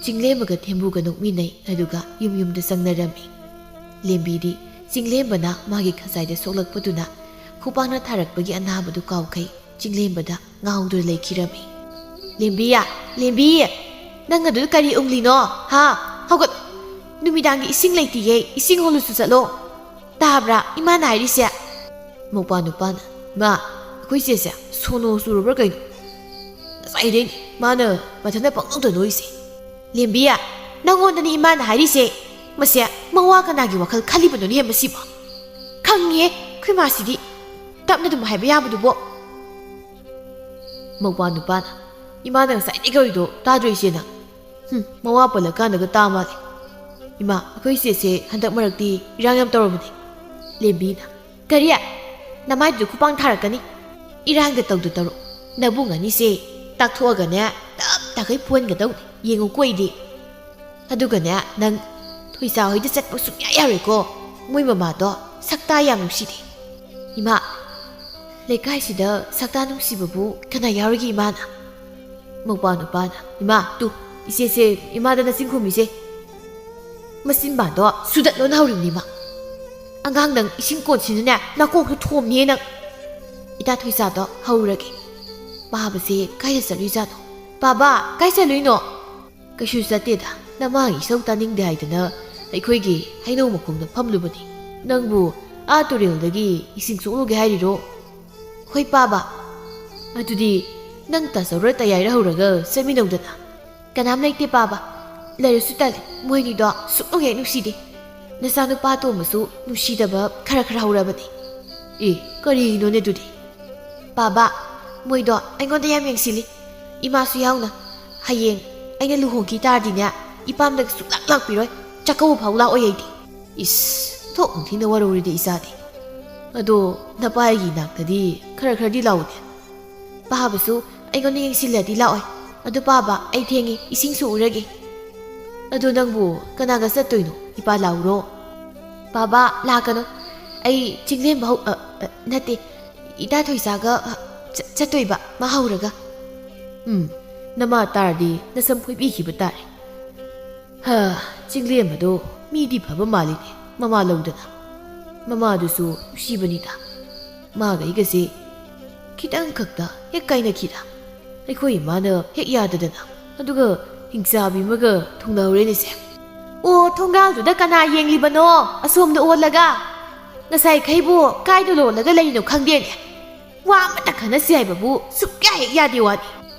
ꯆꯤꯡꯂꯦꯝꯕꯒ ꯊꯦꯝꯕꯨꯒ ꯅꯣꯛꯃꯤꯟꯅꯩ, ꯑꯗꯨꯒ ꯌꯨꯝ ꯌꯨꯝꯗ ꯆꯪꯅꯔꯝꯃꯤ꯫ ꯂꯦꯝꯕꯤꯗꯤ ꯆꯤꯡꯂꯦꯝꯕꯅ ꯃꯥꯒꯤ ꯈꯖꯥꯏꯗ ꯁꯣꯛꯂꯛꯄꯗꯨꯅ ꯈꯨꯄꯥꯛꯅ ꯊꯥꯔꯛꯄꯒꯤ ꯑꯅꯥꯕꯗꯨ ꯀꯥꯎꯈꯩ ꯆꯤꯡꯂꯦꯝꯕꯗ ꯉꯥꯎꯗꯨꯅ ꯂꯩꯈꯤꯔꯝꯃꯤ꯫ "ꯂꯦꯝꯕꯤꯌꯥ, ꯂꯦꯝꯕꯤ! ꯅꯪ ꯑꯗꯨꯗ ꯀꯔꯤ ꯎꯪꯂꯤꯅꯣ? ꯍꯥ? ꯍꯧꯒꯠ! ꯅꯨꯃꯤꯗꯥꯡꯒꯤ ꯏꯁꯤꯡ ꯂꯩꯇꯤꯌꯦ, ꯏꯁꯤꯡ ꯍꯣꯜꯂꯨꯆꯣ ꯆꯠꯂꯣ꯫ ꯇꯥꯕ꯭ꯔꯥ ꯏꯃꯥꯅ ꯍꯥꯏꯔꯤꯁꯦ?" ꯃꯧꯄ꯭ꯋꯥ ꯅꯨꯄꯥꯅ, "ꯏꯃꯥ, ꯑꯩꯈꯣꯏ ꯆꯦꯁꯦ ꯁꯣꯅꯣ ꯆꯨꯔꯕ꯭ꯔꯥ ꯀꯩꯅꯣ? ꯉꯁꯥꯏꯗꯩꯅꯦ ꯃꯥꯅ ꯃꯊꯟꯇ ꯄꯪꯅꯣꯛꯇ ꯅꯣꯛꯏꯁꯦ꯫ ꯂꯦꯝꯕꯤ, ꯅꯪꯉꯣꯟꯗꯅꯤ ꯏꯃꯥꯅ ꯍꯥꯏꯔꯤꯁꯦ꯫ ꯃꯁꯦ ꯃꯋꯥ ꯀꯅꯥꯒꯤ ꯋꯥꯈꯜ ꯈꯜꯂꯤꯕꯅꯣꯅꯦ ꯃꯁꯤꯕꯣ? ꯈꯪꯉꯦ, ꯑꯩꯈꯣꯏ ꯃꯥꯁꯤꯗꯤ ꯇꯞꯅ ꯑꯗꯨꯝ ꯍꯥꯏꯕ ꯌꯥꯕꯗꯨꯕꯣ?" ꯃꯧꯄ꯭ꯋꯥ ꯅꯨꯄꯥꯅ, "ꯏꯃꯥꯅ ꯉꯁꯥꯏꯗꯒꯤ ꯀꯧꯔꯤꯗꯣ ꯇꯥꯗ꯭ꯔꯣ ꯏꯆꯦ ꯅꯪ? ꯍꯨꯝ, ꯃꯋꯥ ꯄꯜꯂꯀꯥꯟꯗꯒ ꯇꯥ ꯃꯥꯜꯂꯦ꯫ ꯏꯃꯥ, ꯑꯩꯈꯣꯏ ꯏꯆꯦꯁꯦ ꯍꯟꯗꯛ ꯃꯔꯛꯇꯤ ꯏꯔꯥꯡ ꯌꯥꯝ ꯇꯧꯔꯕꯅꯦ꯫" ꯂꯦꯝꯕꯤꯅ, "ꯀꯔꯤ? ꯅꯃꯥꯏꯗꯨꯗ ꯈꯨꯄꯥꯡ ꯊꯥꯔꯛꯀꯅꯤ꯫ ꯏꯔꯥꯡꯗ ꯇꯧꯗ ꯇꯧꯔꯣ꯫ ꯅꯕꯨꯡ ꯑꯅꯤꯁꯦ ꯇꯥꯛꯊꯣꯛꯑꯒꯅꯦ ꯇꯞ ꯇꯥꯈꯩ ꯐꯨꯍꯟꯒꯗꯧꯅꯤ꯫ ꯌꯦꯡꯉꯨꯀꯣ ꯑꯩꯗꯤ꯫ ꯑꯗꯨꯒꯅꯦ ꯅꯪ ꯊꯣꯏꯁꯥ ꯍꯣꯏꯗ ꯆꯠꯄ ꯁꯨꯡꯌꯥ ꯌꯥꯔꯣꯏꯀꯣ꯫ ꯃꯣꯏ ꯃꯃꯥꯗꯣ ꯁꯛꯇꯥ ꯌꯥꯝ ꯅꯨꯡꯁꯤꯗꯦ꯫" "ꯏꯃꯥ, ꯂꯩꯀꯥꯏꯁꯤꯗ ꯁꯛꯇꯥ ꯅꯨꯡꯁꯤꯕꯕꯨ ꯀꯅꯥ ꯌꯥꯎꯔꯤꯒꯦ ꯏꯃꯥꯅ?" ꯃꯧꯄ꯭ꯋꯥ ꯅꯨꯄꯥꯅ, "ꯏꯃꯥ, ꯇꯨ, ꯏꯆꯦꯁꯦ ꯏꯃꯥꯗ ꯅꯆꯤꯟ ꯈꯨꯝꯃꯤꯁꯦ꯫ ꯃꯆꯤꯟꯕꯥꯟꯗꯣ ꯁꯨꯗꯠꯂꯣꯅ ꯍꯧꯔꯤꯕꯅꯤ ꯏꯃꯥ꯫ ꯑꯉꯥꯡ ꯅꯪ ꯏꯁꯤꯡ ꯀꯣꯟꯁꯤꯅꯅꯦ ꯅꯥꯀꯣꯡꯗꯣ ꯊꯣꯝꯅꯤꯌꯦ ꯅꯪ꯫ ꯏꯇꯥ ꯊꯣꯏꯁꯥꯗꯣ ꯍꯧꯔꯒꯦ꯫ ꯄꯥꯕꯁꯦ ꯀꯥꯏꯗ ꯆꯠꯂꯨꯏꯖꯥꯠꯅꯣ? ꯄꯥꯕ, ꯀꯥꯏ ꯆꯠꯂꯨꯏꯅꯣ?" "ꯀꯩꯁꯨ ꯆꯠꯇꯦꯗ, ꯅꯃꯥꯒꯤ ꯏꯁꯧ ꯇꯥꯅꯤꯡꯗꯦ ꯍꯥꯏꯗꯅ ꯑꯩꯈꯣꯏꯒꯤ ꯍꯩꯅꯧ ꯃꯈꯣꯡꯗ ꯐꯝꯂꯨꯕꯅꯤ꯫ ꯅꯪꯕꯨ ꯑꯥ ꯇꯨꯔꯦꯜꯗꯒꯤ ꯏꯁꯤꯡ ꯁꯣꯛꯂꯨꯒꯦ ꯍꯥꯏꯔꯤꯔꯣ?" "ꯍꯣꯏ ꯄꯥꯕ꯫" "ꯑꯗꯨꯗꯤ ꯅꯪ ꯇꯥꯆꯧꯔ ꯇꯌꯥꯏꯔ ꯍꯧꯔꯒ ꯆꯠꯃꯤꯟꯅꯧꯗꯅ꯫" "ꯀꯅꯥꯝ ꯂꯩꯇꯦ ꯄꯥꯕ꯫ ꯂꯩꯔꯁꯨ ꯇꯜꯂꯤ, ꯃꯣꯏꯅꯤꯗꯣ ꯁꯨꯛꯅꯨꯡ ꯍꯦꯛ ꯅꯨꯡꯁꯤꯗꯦ꯫ ꯅꯆꯥꯅꯨꯄꯥ ꯑꯇꯣꯝꯕꯁꯨ ꯅꯨꯡꯁꯤꯗꯕ ꯈꯔ ꯈꯔ ꯍꯧꯔꯕꯅꯤ꯫" "ꯑꯦ, ꯀꯔꯤꯒꯤꯅꯣꯅꯦ ꯑꯗꯨꯗꯤ? ꯄꯥꯕ, ꯃꯣꯏꯗꯣ ꯑꯩꯉꯣꯟꯗ ꯌꯥꯝ ꯌꯦꯡꯁꯤꯜꯂꯤ, ꯏꯃꯥꯁꯨ ꯌꯥꯎꯅ꯫ ꯍꯌꯦꯡ ꯑꯩꯅ ꯂꯨꯍꯣꯡꯈꯤ ꯇꯥꯔꯗꯤꯅꯦ, ꯏꯄꯥꯝꯗ ꯁꯨꯡꯂꯥꯛ ꯂꯥꯛꯄꯤꯔꯣꯏ, ꯆꯥꯛꯀꯧꯕ ꯐꯥꯎ ꯂꯥꯛꯑꯣꯏ ꯑꯩꯗꯤ꯫ ꯏꯁ, ꯊꯣꯛ ꯊꯤꯅ ꯋꯥꯔꯧꯔꯤꯗ ꯏꯆꯥꯗꯤ꯫ ꯑꯗꯣ ꯅꯄꯥꯒꯤ ꯅꯥꯛꯇꯗꯤ ꯈꯔ ꯈꯔꯗꯤ ꯂꯥꯛꯎꯅꯦ꯫ ꯄꯥꯕꯁꯨ ꯑꯩꯉꯣꯟꯗ ꯌꯦꯡꯁꯤꯜꯂꯗꯤ ꯂꯥꯛꯑꯣꯏ꯫ ꯑꯗꯨ ꯄꯥꯕ, ꯑꯩ ꯊꯦꯡꯉꯤ, ꯏꯁꯤꯡꯁꯨ ꯎꯔꯒꯦ꯫ ꯑꯗꯨ ꯅꯪꯕꯨ ꯀꯅꯥꯒ ꯆꯠꯇꯣꯏꯅꯣ? ꯏꯄꯥ ꯂꯥꯛꯎꯔꯣ? ꯄꯥꯕ, ꯂꯥꯛꯀꯅꯨ꯫ ꯑꯩ ꯆꯤꯡꯂꯦꯝꯕ ꯍꯧ-, ꯑ, ꯑ, ꯅꯠꯇꯦ, ꯏꯇꯥ ꯊꯣꯏꯁꯥꯒ, ꯑ, ꯆ-, ꯆꯠꯇꯣꯏꯕ, ꯃꯥ ꯍꯧꯔꯒ꯫ ꯎꯝ, ꯅꯃꯥ ꯇꯥꯔꯗꯤ ꯅꯁꯝ ꯐꯣꯏꯕꯤꯈꯤꯕ ꯇꯥꯔꯦ꯫ ꯍ, ꯆꯤꯡꯂꯦꯝꯕꯗꯣ ꯃꯤꯗꯤ ꯐꯕ ꯃꯥꯜꯂꯤꯅꯦ, ꯃꯃꯥ ꯂꯧꯗꯅ꯫ ꯃꯃꯥꯗꯨꯁꯨ ꯅꯨꯡꯁꯤꯕꯅꯤꯗ꯫ ꯃꯥꯒ ꯑꯩꯒꯁꯦ ꯈꯤꯇꯪ ꯈꯛꯇ ꯍꯦꯛ ꯀꯥꯏꯅꯈꯤꯗ꯫ ꯑꯩꯈꯣꯏ ꯏꯃꯥꯅ ꯍꯦꯛ ꯌꯥꯗꯗꯅ꯫ ꯑꯗꯨꯒ ꯍꯤꯡꯆꯥꯕꯤ ꯑꯃꯒ ꯊꯨꯡꯅꯍꯧꯔꯦꯅꯦꯁꯦ꯫ ꯑꯣ, ꯊꯣꯡꯒꯥꯜꯗꯨꯗ ꯀꯅꯥ ꯌꯦꯡꯂꯤꯕꯅꯣ? ꯑꯁꯣꯝꯗ ꯑꯣꯜꯂꯒ꯫ ꯉꯁꯥꯏꯈꯩꯕꯨ ꯀꯥꯏꯗ ꯂꯣꯜꯂꯒ ꯂꯩꯔꯤꯅꯣ ꯈꯪꯗꯦꯅꯦ꯫ ꯋꯥ ꯑꯃꯇ ꯈꯟꯅꯁꯤ ꯍꯥꯏꯕꯕꯨ ꯁꯨꯛꯌꯥ ꯍꯦꯛ ꯌꯥꯗꯦ ꯋꯥꯅꯤ꯫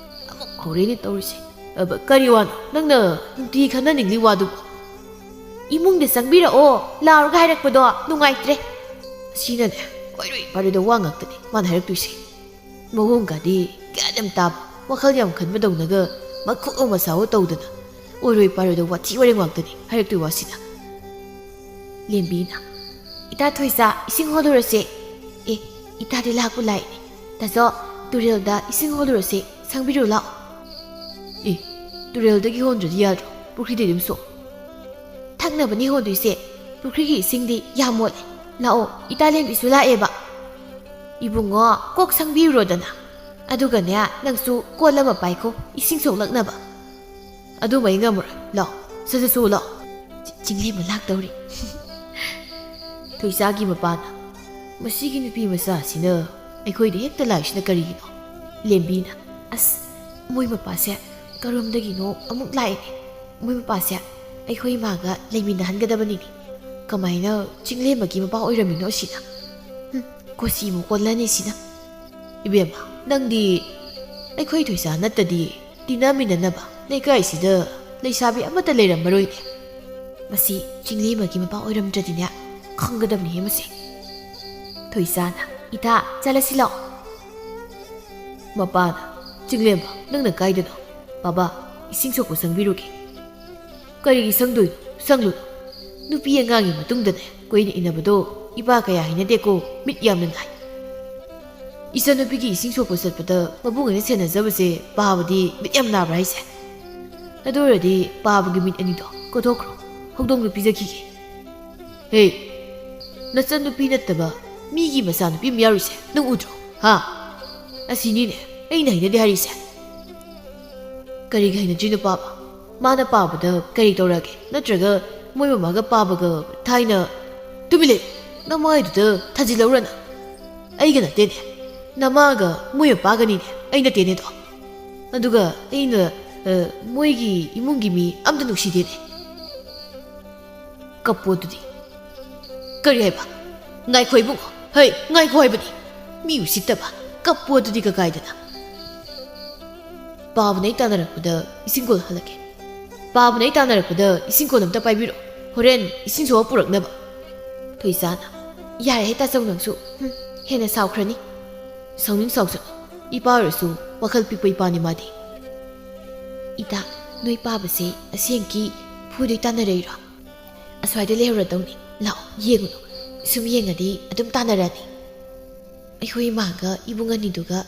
ꯑꯃꯨꯛ ꯍꯧꯔꯦꯅꯦ ꯇꯧꯔꯤꯁꯦ꯫ ꯑꯕ, ꯀꯔꯤ ꯋꯥꯅꯣ ꯅꯪꯅ ꯅꯨꯡꯇꯤ ꯈꯟꯅꯅꯤꯡꯂꯤ ꯋꯥꯗꯨꯕꯨ? ꯏꯃꯨꯡꯗ ꯆꯪꯕꯤꯔꯛꯑꯣ, ꯂꯥꯎꯔꯒ ꯍꯥꯏꯔꯛꯄꯗꯣ ꯅꯨꯡꯉꯥꯏꯇ꯭ꯔꯦ꯫ ꯑꯁꯤꯅꯅꯦ, ꯑꯣꯏꯔꯣꯏ ꯄꯥꯔꯣꯏꯗ ꯋꯥ ꯉꯥꯛꯇꯅꯦ ꯃꯥꯅ ꯍꯥꯏꯔꯛꯇꯣꯏꯁꯦ꯫ ꯃꯑꯣꯡꯒꯗꯤ ꯒ꯭ꯌꯥꯟ ꯌꯥꯝ ꯇꯥꯕ, ꯋꯥꯈꯜ ꯌꯥꯝ ꯈꯟꯕꯗꯧꯅꯒ ꯃꯈꯨꯞ ꯑꯃ ꯁꯥꯎ ꯇꯧꯗꯅ꯫ ꯑꯣꯏꯔꯣꯏ ꯄꯥꯔꯣꯏꯗ ꯋꯥꯊꯤ ꯋꯥꯔꯦꯡ ꯉꯥꯛꯇꯅꯤ ꯍꯥꯏꯔꯛꯇꯣꯏ ꯋꯥꯁꯤꯅ꯫ ꯂꯦꯝꯕꯤꯅ, "ꯏꯇꯥ ꯊꯣꯏꯁꯥ, ꯏꯁꯤꯡ ꯍꯣꯜꯂꯨꯔꯁꯦ꯫ ꯑꯦ, ꯏꯇꯥꯗꯤ ꯂꯥꯛꯄꯨ ꯂꯥꯛꯏꯅꯦ꯫ ꯇꯥꯆꯧ, ꯇꯨꯔꯦꯜꯗ ꯏꯁꯤꯡ ꯍꯣꯜꯂꯨꯔꯁꯦ, ꯁꯪꯕꯤꯔꯨ ꯂꯥꯛꯑꯣ꯫" "ꯑꯦ, ꯇꯨꯔꯦꯜꯗꯒꯤ ꯍꯣꯟꯗ꯭ꯔꯗꯤ ꯌꯥꯗ꯭ꯔꯣ? ꯄꯨꯈ꯭ꯔꯤꯗꯩ ꯑꯗꯨꯝ ꯁꯣꯛ꯫ ꯊꯛꯅꯕꯅꯤ ꯍꯣꯟꯗꯣꯏꯁꯦ, ꯄꯨꯈ꯭ꯔꯤꯒꯤ ꯏꯁꯤꯡꯗꯤ ꯌꯥꯝ ꯃꯣꯠꯂꯦ꯫ ꯂꯥꯛꯑꯣ, ꯏꯇꯥ ꯂꯦꯝꯕꯤꯁꯨ ꯂꯥꯛꯑꯦꯕ꯫ ꯏꯕꯨꯡꯉꯣ, ꯀꯣꯛ ꯁꯪꯕꯤꯔꯨꯔꯣꯗꯅ꯫ ꯑꯗꯨꯒꯅꯦ, ꯅꯪꯁꯨ ꯀꯣꯜ ꯑꯃ ꯄꯥꯏꯈꯣ, ꯏꯁꯤꯡ ꯁꯣꯛꯂꯛꯅꯕ꯫" "ꯑꯗꯨꯃ ꯑꯩ ꯉꯝꯃꯔꯣꯏ꯫ ꯂꯥꯛꯑꯣ, ꯁꯠ ꯁꯠ ꯁꯨ ꯂꯥꯛꯑꯣ꯫ ꯆꯤ-, ꯆꯤꯡꯂꯦꯝꯕ ꯂꯥꯛꯇꯧꯔꯤ꯫" ꯊꯣꯏꯁꯥꯒꯤ ꯃꯄꯥꯅ, "ꯃꯁꯤꯒꯤ ꯅꯨꯄꯤ ꯃꯆꯥꯁꯤꯅ ꯑꯩꯈꯣꯏꯗ ꯍꯦꯛꯇ ꯂꯥꯛꯏꯁꯤꯅ ꯀꯔꯤꯒꯤꯅꯣ?" ꯂꯦꯝꯕꯤꯅ, "ꯑꯁ, ꯃꯣꯏ ꯃꯄꯥꯁꯦ ꯀꯔꯣꯝꯗꯒꯤꯅꯣ ꯑꯃꯨꯛ ꯂꯥꯛꯑꯦꯅꯦ꯫ ꯃꯣꯏ ꯃꯄꯥꯁꯦ ꯑꯩꯈꯣꯏ ꯏꯃꯥꯒ ꯂꯩꯃꯤꯟꯅꯍꯟꯒꯗꯕꯅꯤꯅꯦ꯫ ꯀꯃꯥꯏꯅ ꯆꯤꯡꯂꯦꯝꯕꯒꯤ ꯃꯄꯥ ꯑꯣꯏꯔꯝꯃꯤꯅꯣ ꯑꯁꯤꯅ? ꯍꯨꯝ, ꯀꯣꯆꯤ ꯑꯃꯨꯛ ꯑꯣꯜꯂꯅꯤ ꯁꯤꯅ꯫" "ꯏꯕꯦꯝꯃ, ꯅꯪꯗꯤ ꯑꯩꯈꯣꯏ ꯊꯣꯏꯁꯥ ꯅꯠꯇꯗꯤ ꯇꯤꯟꯅꯃꯤꯟꯅꯅꯕ ꯂꯩꯀꯥꯏꯁꯤꯗ ꯂꯩꯁꯥꯕꯤ ꯑꯃꯠꯇ ꯂꯩꯔꯝꯃꯔꯣꯏꯅꯦ꯫ ꯃꯁꯤ ꯆꯤꯡꯂꯦꯝꯕꯒꯤ ꯃꯄꯥ ꯑꯣꯏꯔꯝꯗ꯭ꯔꯗꯤꯅꯦ, ꯈꯪꯒꯗꯕꯅꯤꯍꯦ ꯃꯁꯤ꯫" ꯊꯣꯏꯁꯥꯅ, "ꯏꯇꯥ, ꯆꯠꯂꯁꯤ ꯂꯥꯛꯑꯣ꯫" ꯃꯄꯥꯅ, "ꯆꯤꯡꯂꯦꯝꯕ, ꯅꯪꯅ ꯀꯥꯏꯗꯅꯣ? ꯕꯥꯕꯥ, ꯏꯁꯤꯡ ꯁꯣꯛꯄ ꯁꯪꯕꯤꯔꯨꯒꯦ꯫" "ꯀꯔꯤꯒꯤ ꯁꯪꯗꯣꯏꯅꯣ? ꯁꯪꯂꯨꯅꯨ꯫ ꯅꯨꯄꯤ ꯑꯉꯥꯡꯒꯤ ꯃꯇꯨꯡꯗꯅꯦ ꯀꯨꯏꯅ ꯏꯟꯅꯕꯗꯣ ꯏꯄꯥ ꯀꯌꯥ ꯍꯩꯅꯗꯦꯀꯣ, ꯃꯤꯠ ꯌꯥꯝꯅ ꯅꯥꯏ꯫" "ꯏꯆꯟꯅꯨꯄꯤꯒꯤ ꯏꯁꯤꯡ ꯁꯣꯛꯄ ꯆꯠꯄꯗ ꯃꯕꯨꯡ ꯑꯣꯏꯅ ꯁꯦꯟꯅꯖꯕꯁꯦ ꯄꯥꯕꯗꯤ ꯃꯤꯠ ꯌꯥꯝ ꯅꯥꯕ꯭ꯔꯥ ꯍꯥꯏꯁꯦ? ꯑꯗꯨ ꯑꯣꯏꯔꯗꯤ ꯄꯥꯕꯒꯤ ꯃꯤꯠ ꯑꯅꯤꯗꯣ ꯀꯣꯊꯣꯛꯈ꯭ꯔꯣ, ꯍꯧꯗꯣꯡꯗꯣ ꯄꯤꯖꯈꯤꯒꯦ꯫" "ꯍꯦ, ꯅꯆꯟꯅꯨꯄꯤ ꯅꯠꯇꯕ ꯃꯤꯒꯤ ꯃꯆꯥꯅꯨꯄꯤ ꯑꯃ ꯌꯥꯎꯔꯤꯁꯦ ꯅꯪ ꯎꯗ꯭ꯔꯣ? ꯍꯥ? ꯑꯁꯤꯅꯤꯅꯦ ꯑꯩꯅ ꯍꯩꯅꯗꯦ ꯍꯥꯏꯔꯤꯁꯦ꯫" "ꯀꯔꯤꯒꯤ ꯍꯩꯅꯗ꯭ꯔꯤꯅꯣ ꯄꯥꯕ? ꯃꯥꯅ ꯄꯥꯕꯗ ꯀꯔꯤ ꯇꯧꯔꯒꯦ? ꯅꯠꯇ꯭ꯔꯒ ꯃꯣꯏ ꯃꯃꯥꯒ ꯄꯥꯕꯒ ꯊꯥꯏꯅ..." "ꯇꯨꯃꯤꯟ ꯂꯩ! ꯅꯃꯥꯏꯗꯨꯗ ꯊꯥꯖꯤꯜꯂꯧꯔꯅ꯫ ꯑꯩꯒ ꯅꯠꯇꯦꯅꯦ, ꯅꯃꯥꯒ ꯃꯣꯏ ꯃꯄꯥꯒꯅꯤꯅꯦ, ꯑꯩ ꯅꯠꯇꯦꯅꯦꯗꯣ꯫ ꯑꯗꯨꯒ ꯑꯩꯅ, ꯑ, ꯃꯣꯏꯒꯤ ꯏꯃꯨꯡꯒꯤ ꯃꯤ ꯑꯝꯇ ꯅꯨꯡꯁꯤꯗꯦꯅꯦ꯫" "ꯀꯞꯄꯣ ꯑꯗꯨꯗꯤ꯫" "ꯀꯔꯤ ꯍꯥꯏꯕ? ꯉꯥꯏꯈꯣ ꯏꯕꯨꯡꯉꯣ, ꯍꯩ, ꯉꯥꯏꯈꯣ ꯍꯥꯏꯕꯅꯤ꯫ ꯃꯤ ꯎꯁꯤꯠꯇꯕ, ꯀꯞꯄꯣ ꯑꯗꯨꯗꯤ ꯀꯀꯥꯏꯗꯅ꯫" "ꯄꯥꯕꯅ ꯑꯩ ꯇꯥꯟꯅꯔꯛꯄꯗ ꯏꯁꯤꯡ ꯀꯣꯜ ꯍꯜꯂꯛꯀꯦ꯫ ꯄꯥꯕꯅ ꯑꯩ ꯇꯥꯟꯅꯔꯛꯄꯗ ꯏꯁꯤꯡ ꯀꯣꯜ ꯑꯝꯇ ꯄꯥꯏꯕꯤꯔꯣ, ꯍꯣꯔꯦꯟ ꯏꯁꯤꯡ ꯁꯣꯛꯑ ꯄꯨꯔꯛꯅꯕ꯫" ꯊꯣꯏꯁꯥꯅ, "ꯌꯥꯔꯦꯍꯦ ꯇꯥꯆꯧ, ꯅꯪꯁꯨ꯫ ꯍꯨꯝ, ꯍꯦꯟꯅ ꯁꯥꯎꯈ꯭ꯔꯅꯤ꯫" "ꯁꯥꯎꯅꯤꯡ ꯁꯥꯎꯁꯅꯨ, ꯏꯄꯥ ꯑꯣꯏꯔꯁꯨ ꯋꯥꯈꯜ ꯄꯤꯛꯄ ꯏꯄꯥꯅꯤ ꯃꯥꯗꯤ꯫" "ꯏꯇꯥ, ꯅꯣꯏ ꯄꯥꯕꯁꯦ ꯑꯁꯦꯡꯀꯤ ꯐꯨꯗꯣꯏ ꯇꯥꯟꯅꯔꯛꯏꯔꯣ? ꯑꯁ꯭ꯋꯥꯏꯗ ꯂꯩꯍꯧꯔꯗꯧꯅꯤ꯫ ꯂꯥꯛꯑꯣ, ꯌꯦꯡꯉꯨꯅꯨ꯫ ꯁꯨꯝ ꯌꯦꯡꯉꯗꯤ ꯑꯗꯨꯝ ꯇꯥꯟꯅꯔꯛꯑꯅꯤ꯫ ꯑꯩꯈꯣꯏ ꯏꯃꯥꯒ ꯏꯕꯨꯡ ꯑꯅꯤꯗꯨꯒ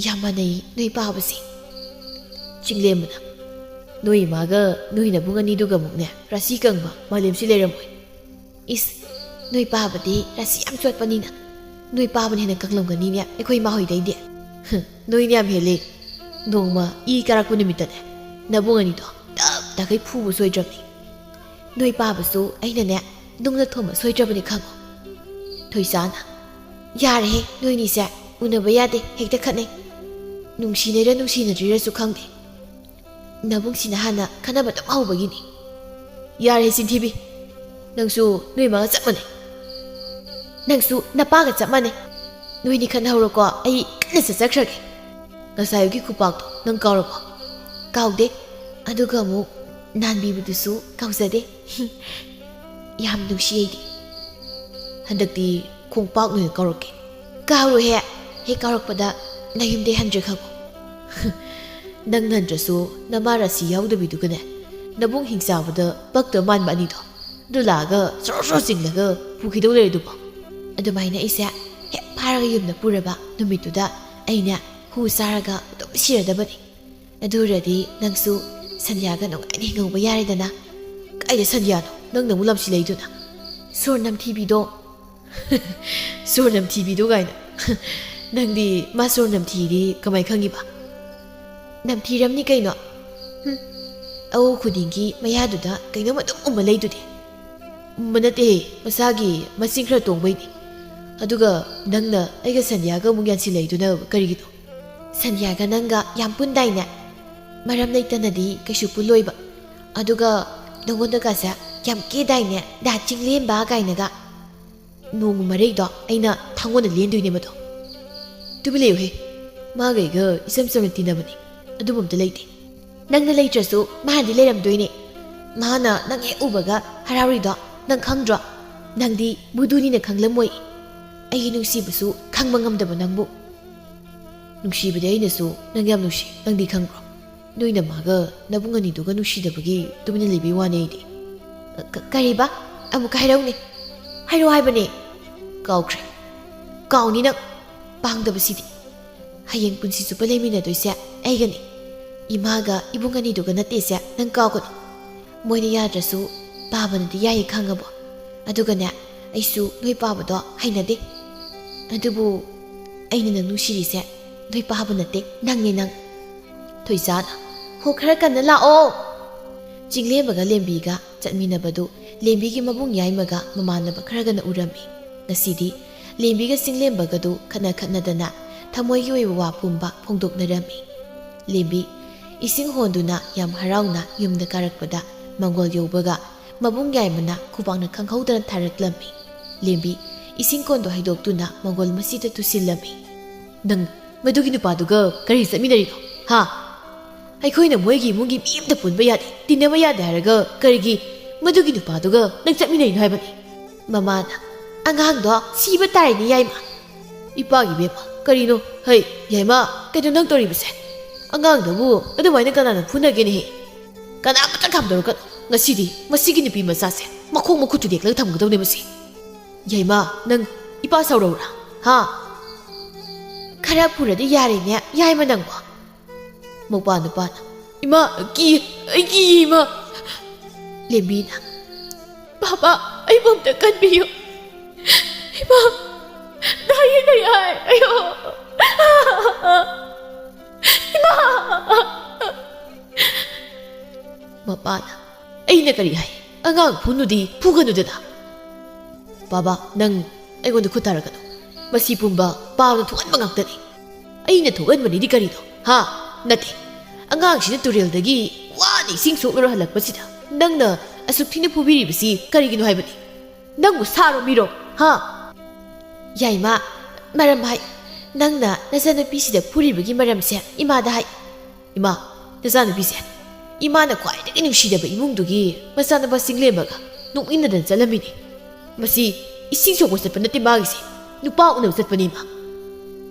ꯌꯥꯝ ꯃꯥꯟꯅꯩ ꯅꯣꯏ ꯄꯥꯕꯁꯦ꯫" ꯆꯤꯡꯂꯦꯝꯕꯅ, "ꯅꯣꯏ ꯏꯃꯥꯒ ꯅꯣꯏ ꯅꯕꯨꯡ ꯑꯅꯤꯗꯨꯒ ꯑꯃꯨꯛꯅꯦ ꯔꯥꯁꯤ ꯀꯪꯕ ꯃꯥꯂꯦꯝꯁꯤ ꯂꯩꯔꯝꯃꯣꯏ꯫ ꯏꯁ, ꯅꯣꯏ ꯄꯥꯕꯗꯤ ꯔꯥꯁꯤ ꯌꯥꯝ ꯆꯣꯠꯄꯅꯤꯅ ꯅꯣꯏ ꯄꯥꯕꯅ ꯍꯦꯟꯅ ꯀꯪꯂꯝꯒꯅꯤꯅꯦ ꯑꯩꯈꯣꯏ ꯏꯃꯥ ꯍꯣꯏꯗꯩꯗꯤ꯫" "ꯍꯨꯝ, ꯅꯣꯏꯅ ꯌꯥꯝ ꯍꯦꯜꯂꯤ꯫ ꯅꯣꯡꯃ ꯏ ꯀꯥꯔꯛꯄ ꯅꯨꯃꯤꯠꯇꯅꯦ ꯅꯕꯨꯡ ꯑꯅꯤꯗꯣ ꯇꯞ ꯇꯥꯈꯩ ꯐꯨꯕ ꯁꯣꯏꯗ꯭ꯔꯕꯅꯤ꯫ ꯅꯣꯏ ꯄꯥꯕꯁꯨ ꯑꯩꯅꯅꯦ ꯅꯨꯡꯅ ꯊꯣꯝꯕ ꯁꯣꯏꯗ꯭ꯔꯕꯅꯤ ꯈꯪꯉꯣ꯫" ꯊꯣꯏꯁꯥꯅ, "ꯌꯥꯔꯦꯍꯦ, ꯅꯣꯏꯅꯤꯁꯦ ꯎꯅꯕ ꯌꯥꯗꯦ, ꯍꯦꯛꯇ ꯈꯠꯅꯩ꯫ ꯅꯨꯡꯁꯤꯅꯩꯔ ꯅꯨꯡꯁꯤꯅꯗ꯭ꯔꯤꯔꯁꯨ ꯈꯪꯗꯦ, ꯅꯕꯨꯡꯁꯤꯅ ꯍꯥꯟꯅ ꯈꯠꯅꯕ ꯑꯗꯨꯝ ꯍꯧꯕꯒꯤꯅꯤ꯫" "ꯌꯥꯔꯦ ꯆꯤꯟꯊꯤꯕꯤ, ꯅꯪꯁꯨ ꯅꯣꯏ ꯃꯥꯒ ꯆꯞ ꯃꯥꯟꯅꯩ꯫ ꯅꯪꯁꯨ ꯅꯄꯥꯒ ꯆꯞ ꯃꯥꯟꯅꯩ꯫ ꯅꯣꯏꯅꯤ ꯈꯠꯅꯍꯧꯔꯣꯀꯣ, ꯑꯩ ꯀꯟꯅ ꯆꯠꯆꯈ꯭ꯔꯒꯦ꯫ ꯉꯁꯥꯏꯒꯤ ꯈꯨꯄꯥꯛꯇꯣ ꯅꯪ ꯀꯥꯎꯔꯕꯣ?" "ꯀꯥꯎꯗꯦ, ꯑꯗꯨꯒ ꯑꯃꯨꯛ ꯅꯥꯟꯕꯤꯕꯗꯨꯁꯨ ꯀꯥꯎꯖꯗꯦ꯫ ꯌꯥꯝ ꯅꯨꯡꯁꯤ ꯑꯩꯗꯤ꯫ ꯍꯟꯗꯛꯇꯤ ꯈꯣꯡꯄꯥꯛꯅ ꯑꯣꯏꯅ ꯀꯥꯎꯔꯛꯀꯦ꯫" "ꯀꯥꯎꯔꯣꯏꯍꯦ, ꯍꯦꯛ ꯀꯥꯎꯔꯛꯄꯗ ꯅꯌꯨꯝꯗꯩ ꯍꯟꯗ꯭ꯔꯦ ꯈꯪꯉꯨ꯫ ꯅꯪ ꯅꯟꯗ꯭ꯔꯁꯨ ꯅꯃꯥ ꯔꯥꯁꯤ ꯌꯥꯎꯗꯕꯤꯗꯨꯒꯅꯦ, ꯅꯕꯨꯡ ꯍꯤꯡꯆꯥꯕꯗ ꯄꯛꯇꯕ ꯃꯥꯟꯕ ꯑꯅꯤꯗꯣ, ꯑꯗꯨ ꯂꯥꯛꯑꯒ ꯁꯣꯔꯣ ꯁꯣꯔꯣ ꯆꯤꯡꯂꯒ ꯄꯨꯈꯤꯗꯧ ꯂꯩꯔꯦ ꯑꯗꯨꯕꯣ꯫ ꯑꯗꯨꯃꯥꯏꯅ ꯑꯩꯁꯦ ꯍꯦꯛ ꯐꯥꯔꯒ ꯌꯨꯝꯗ ꯄꯨꯔꯕ ꯅꯨꯃꯤꯠꯇꯨꯗ ꯑꯩꯅꯦ ꯍꯨ ꯆꯥꯔꯒ ꯑꯗꯨꯝ ꯁꯤꯔꯗꯕꯅꯤ꯫ ꯑꯗꯨ ꯑꯣꯏꯔꯗꯤ ꯅꯪꯁꯨ ꯁꯟꯙ꯭ꯌꯥꯒ ꯅꯨꯡꯉꯥꯏꯅ ꯍꯤꯡꯍꯧꯕ ꯌꯥꯔꯦꯗꯅ꯫ ꯀꯥꯏꯗ ꯁꯟꯙ꯭ꯌꯥꯅꯣ? ꯅꯪꯅ ꯑꯃꯨꯛ ꯂꯝꯁꯤ ꯂꯩꯗꯨꯅ꯫ ꯁꯣꯔ ꯅꯝꯊꯤꯕꯤꯗꯣ꯫ ꯁꯣꯔ ꯅꯝꯊꯤꯕꯤꯗꯣ ꯀꯥꯏꯅ꯫ ꯅꯪꯗꯤ ꯃꯥ ꯁꯣꯔ ꯅꯝꯊꯤꯗꯤ ꯀꯃꯥꯏ ꯈꯪꯉꯤꯕ? ꯅꯝꯊꯤꯔꯝꯅꯤ ꯀꯩꯅꯣ꯫ ꯍꯨꯝ꯫ ꯑꯎ ꯈꯨꯗꯤꯡꯒꯤ ꯃꯌꯥꯗꯨꯗ ꯀꯩꯅꯣꯝ ꯑꯗꯨꯝ ꯎꯝꯃ ꯂꯩꯗꯨꯗꯤ꯫ ꯎꯝꯕ ꯅꯠꯇꯦꯍꯦ, ꯃꯁꯥꯒꯤ ꯃꯆꯤꯟ ꯈꯔ ꯇꯣꯡꯕꯩꯅꯤ꯫ ꯑꯗꯨꯒ ꯅꯪꯅ ꯑꯩꯒ ꯁꯟꯙ꯭ꯌꯥꯒ ꯑꯃꯨꯛ ꯌꯥꯟꯁꯤꯜꯂꯛꯏꯗꯨꯅ ꯀꯔꯤꯒꯤꯅꯣ? ꯁꯟꯙ꯭ꯌꯥꯒ ꯅꯪꯒ ꯌꯥꯝ ꯄꯨꯟꯗꯥꯏꯅꯦ? ꯃꯔꯝ ꯂꯩꯇꯅꯗꯤ ꯀꯩꯁꯨ ꯄꯨꯜꯂꯣꯏꯕ꯫ ꯑꯗꯨꯒ ꯅꯉꯣꯟꯗꯒꯁꯦ ꯌꯥꯝ ꯀꯦꯗꯥꯏꯅꯦ, ꯗꯥ ꯆꯤꯡꯂꯦꯝꯕ ꯀꯥꯏꯅꯒ꯫ ꯅꯣꯡꯃ ꯃꯔꯩꯗꯣ ꯑꯩꯅ ꯊꯥꯡꯒꯣꯟꯗ ꯂꯦꯟꯗꯣꯏꯅꯦ ꯃꯗꯣ꯫ ꯇꯨꯃꯤꯟ ꯂꯩꯌꯨꯍꯦ, ꯃꯥꯒ ꯑꯩꯒ ꯏꯆꯝ ꯆꯝꯅ ꯇꯤꯟꯅꯕꯅꯤ, ꯑꯗꯨꯝꯕ ꯑꯝꯇ ꯂꯩꯇꯦ꯫ ꯅꯪꯅ ꯂꯩꯇ꯭ꯔꯁꯨ ꯃꯥꯅꯗꯤ ꯂꯩꯔꯝꯗꯣꯏꯅꯦ꯫ ꯃꯥꯅ ꯅꯪ ꯍꯦꯛ ꯎꯕꯒ ꯍꯔꯥꯎꯔꯤꯗꯣ ꯅꯪ ꯈꯪꯗ꯭ꯔꯣ? ꯅꯪꯗꯤ ꯃꯗꯨꯅꯤꯅ ꯈꯪꯂꯝꯃꯣꯏ꯫ ꯑꯩꯒꯤ ꯅꯨꯡꯁꯤꯕꯁꯨ ꯈꯪꯕ ꯉꯝꯗꯕ ꯅꯪꯕꯨ꯫ ꯅꯨꯡꯁꯤꯕꯗꯤ ꯑꯩꯅꯁꯨ ꯅꯪ ꯌꯥꯝ ꯅꯨꯡꯁꯤ, ꯅꯪꯗꯤ ꯈꯪꯕ꯭ꯔꯣ? ꯅꯣꯏ ꯅꯃꯥꯒ ꯅꯕꯨꯡ ꯑꯅꯤꯗꯨꯒ ꯅꯨꯡꯁꯤꯗꯕꯒꯤ ꯇꯨꯃꯤꯟꯅ ꯂꯩꯕꯩ ꯋꯥꯅꯦ ꯑꯩꯗꯤ꯫ ꯀ-, ꯀ-, ꯀꯔꯤꯕ? ꯑꯃꯨꯛꯀ ꯍꯥꯏꯔꯧꯅꯦ꯫ ꯍꯥꯏꯔꯣ ꯍꯥꯏꯕꯅꯦ꯫ ꯀꯥꯎꯈ꯭ꯔꯦ꯫ ꯀꯥꯎꯅꯤ ꯅꯪ꯫ ꯄꯥꯡꯗꯕꯁꯤꯗꯤ꯫ ꯍꯌꯦꯡ ꯄꯨꯟꯁꯤ ꯆꯨꯞꯄ ꯂꯩꯃꯤꯟꯅꯗꯣꯏꯁꯦ ꯑꯩꯒꯅꯤ꯫ ꯏꯃꯥꯒ ꯏꯕꯨꯡ ꯑꯅꯤꯗꯨꯒ ꯅꯠꯇꯦꯁꯦ ꯅꯪ ꯀꯥꯎꯒꯅꯨ꯫ ꯃꯣꯏꯅ ꯌꯥꯗ꯭ꯔꯁꯨ ꯄꯥꯕꯅꯗꯤ ꯌꯥꯏꯌꯦ ꯈꯪꯉꯕꯣ? ꯑꯗꯨꯒꯅꯦ, ꯑꯩꯁꯨ ꯅꯣꯏ ꯄꯥꯕꯗꯣ ꯍꯩꯅꯗꯦ꯫ ꯑꯗꯨꯕꯨ ꯑꯩꯅ ꯅꯪ ꯅꯨꯡꯁꯤꯔꯤꯁꯦ ꯅꯣꯏ ꯄꯥꯕ ꯅꯠꯇꯦ, ꯅꯪꯅꯦ ꯅꯪ꯫ ꯊꯣꯏꯖꯥꯅ, "ꯍꯣ, ꯈꯔ ꯀꯟꯅ ꯂꯥꯛꯑꯣ!" ꯆꯤꯡꯂꯦꯝꯕꯒ ꯂꯦꯝꯕꯤꯒ ꯆꯠꯃꯤꯟꯅꯕꯗꯨ ꯂꯦꯝꯕꯤꯒꯤ ꯃꯕꯨꯡ ꯌꯥꯏꯃꯒ ꯃꯃꯥꯟꯅꯕ ꯈꯔꯒꯅ ꯎꯔꯝꯃꯤ꯫ ꯉꯁꯤꯗꯤ ꯂꯦꯝꯕꯤꯒ ꯆꯤꯡꯂꯦꯝꯕꯒꯗꯨ ꯈꯠꯅ ꯈꯠꯅꯗꯅ ꯊꯃꯣꯏꯒꯤ ꯑꯣꯏꯕ ꯋꯥ ꯄꯨꯝꯕ ꯐꯣꯡꯗꯣꯛꯅꯔꯝꯃꯤ꯫ ꯂꯦꯝꯕꯤ ꯏꯁꯤꯡ ꯍꯣꯟꯗꯨꯅ ꯌꯥꯝ ꯍꯔꯥꯎꯅ ꯌꯨꯝꯗ ꯀꯥꯔꯛꯄꯗ ꯃꯪꯒꯣꯜ ꯌꯧꯕꯒ ꯃꯕꯨꯡ ꯌꯥꯏꯃꯅ ꯈꯨꯕꯥꯛꯅ ꯈꯪꯍꯧꯗꯅ ꯊꯥꯔꯛꯂꯝꯃꯤ꯫ ꯂꯦꯝꯕꯤ ꯏꯁꯤꯡ ꯀꯣꯟꯗꯣ ꯍꯩꯗꯣꯛꯇꯨꯅ ꯃꯪꯒꯣꯜ ꯃꯁꯤꯗ ꯇꯨꯁꯤꯜꯂꯝꯃꯤ꯫ "ꯅꯪ ꯃꯗꯨꯒꯤ ꯅꯨꯄꯥꯗꯨꯒ ꯀꯔꯤ ꯆꯠꯃꯤꯟꯅꯔꯤꯅꯣ? ꯍꯥ? ꯑꯩꯈꯣꯏꯅ ꯃꯣꯏꯒꯤ ꯏꯃꯨꯡꯒꯤ ꯃꯤ ꯑꯃꯇ ꯄꯨꯟꯕ ꯌꯥꯗꯦ, ꯇꯤꯟꯅꯕ ꯌꯥꯗꯦ ꯍꯥꯏꯔꯒ ꯀꯔꯤꯒꯤ ꯃꯗꯨꯒꯤ ꯅꯨꯄꯥꯗꯨꯒ ꯅꯪ ꯆꯠꯃꯤꯟꯅꯔꯤꯅꯣ ꯍꯥꯏꯕꯅꯤ?" ꯃꯃꯥꯅ, "ꯑꯉꯥꯡꯗꯣ ꯁꯤꯕ ꯇꯥꯔꯦꯅꯦ ꯌꯥꯏꯃ꯫ ꯏꯄꯥꯒꯤ ꯏꯕꯦꯝꯃ, ꯀꯔꯤꯅꯣ? ꯍꯩ, ꯌꯥꯏꯃ, ꯀꯩꯅꯣ ꯅꯪ ꯇꯧꯔꯤꯕꯁꯦ? ꯑꯉꯥꯡꯗꯕꯨ ꯑꯗꯨꯃꯥꯏꯅ ꯀꯅꯥꯅ ꯐꯨꯅꯒꯦꯅꯦꯍꯦ? ꯀꯅꯥꯃꯠꯇ ꯈꯥꯝꯗꯧꯔꯛꯀꯅꯨ꯫ ꯉꯁꯤꯗꯤ ꯃꯁꯤꯒꯤ ꯅꯨꯄꯤ ꯃꯆꯥꯁꯦ ꯃꯈꯣꯡ ꯃꯈꯨꯠ ꯊꯨꯗꯦꯛꯂꯒ ꯊꯝꯒꯗꯧꯅꯦ ꯃꯁꯤ꯫ ꯌꯥꯏꯃ, ꯅꯪ ꯏꯄꯥ ꯁꯥꯎꯔꯧꯔꯥ? ꯍꯥ? ꯈꯔ ꯐꯨꯔꯗꯤ ꯌꯥꯔꯦꯅꯦ, ꯌꯥꯏꯃ ꯅꯪꯕꯣ꯫ ꯃꯧꯄꯥ ꯅꯨꯄꯥꯅ, "ꯏꯃꯥ, ꯀꯤ, ꯑꯩ ꯀꯤ, ꯏꯃꯥ!" ꯂꯦꯝꯕꯤꯅ, "ꯕꯥꯕꯥ, ꯑꯩꯕꯨ ꯑꯝꯇ ꯀꯟꯕꯤꯌꯨ꯫ ꯏꯃꯥ, ꯅꯥꯏꯌꯦ, ꯅꯥꯏꯌꯦ, ꯑꯌꯣ! ꯏꯃꯥ!" ꯃꯄꯥꯅ, "ꯑꯩꯅ ꯀꯔꯤ ꯍꯥꯏ? ꯑꯉꯥꯡ ꯐꯨꯅꯨꯗꯤ ꯐꯨꯒꯅꯨꯗꯅ꯫" "ꯕꯥꯕꯥ, ꯅꯪ ꯑꯩꯉꯣꯟꯗ ꯈꯨꯠ ꯊꯥꯔꯛꯀꯅꯨ꯫ ꯃꯁꯤ ꯄꯨꯝꯕ ꯄꯥꯞꯅ ꯊꯣꯛꯍꯟꯕ ꯉꯥꯛꯇꯅꯤ꯫ ꯑꯩꯅ ꯊꯣꯛꯍꯟꯕꯅꯤꯗꯤ ꯀꯔꯤꯅꯣ? ꯍꯥ? ꯅꯠꯇꯦ꯫ ꯑꯉꯥꯡꯁꯤꯅ ꯇꯨꯔꯦꯜꯗꯒꯤ ꯋꯥꯅ ꯏꯁꯤꯡ ꯁꯣꯛꯂꯨꯔ ꯍꯜꯂꯛꯄꯁꯤꯗ ꯅꯪꯅ ꯑꯁꯨꯛ ꯊꯤꯅ ꯐꯨꯕꯤꯔꯤꯕꯁꯤ ꯀꯔꯤꯒꯤꯅꯣ ꯍꯥꯏꯕꯅꯤ? ꯅꯪꯕꯨ ꯁꯥꯔꯣ ꯃꯤꯔꯣ? ꯍꯥ?" "ꯌꯥꯏꯃ, ꯃꯔꯝ ꯍꯥꯏ꯫ ꯅꯪꯅ ꯅꯆꯥꯅꯨꯄꯤꯁꯤꯗ ꯐꯨꯔꯤꯕꯒꯤ ꯃꯔꯝꯁꯦ ꯏꯃꯥꯗ ꯍꯥꯏ꯫" "ꯏꯃꯥ, ꯅꯆꯥꯅꯨꯄꯤꯁꯦ ꯏꯃꯥꯅ ꯈ꯭ꯋꯥꯏꯗꯒꯤ ꯅꯨꯡꯁꯤꯖꯕ ꯏꯃꯨꯡꯗꯨꯒꯤ ꯃꯆꯥꯅꯨꯄꯥ ꯆꯤꯡꯂꯦꯝꯕꯒ ꯅꯣꯛꯃꯤꯟꯅꯗꯅ ꯆꯠꯂꯝꯃꯤꯅꯤ꯫ ꯃꯁꯤ ꯏꯁꯤꯡ ꯁꯣꯛꯄ ꯆꯠꯄ ꯅꯠꯇꯦ ꯃꯥꯒꯤꯁꯦ, ꯅꯨꯄꯥ ꯎꯅꯕ ꯆꯠꯄꯅꯤ ꯏꯃꯥ꯫"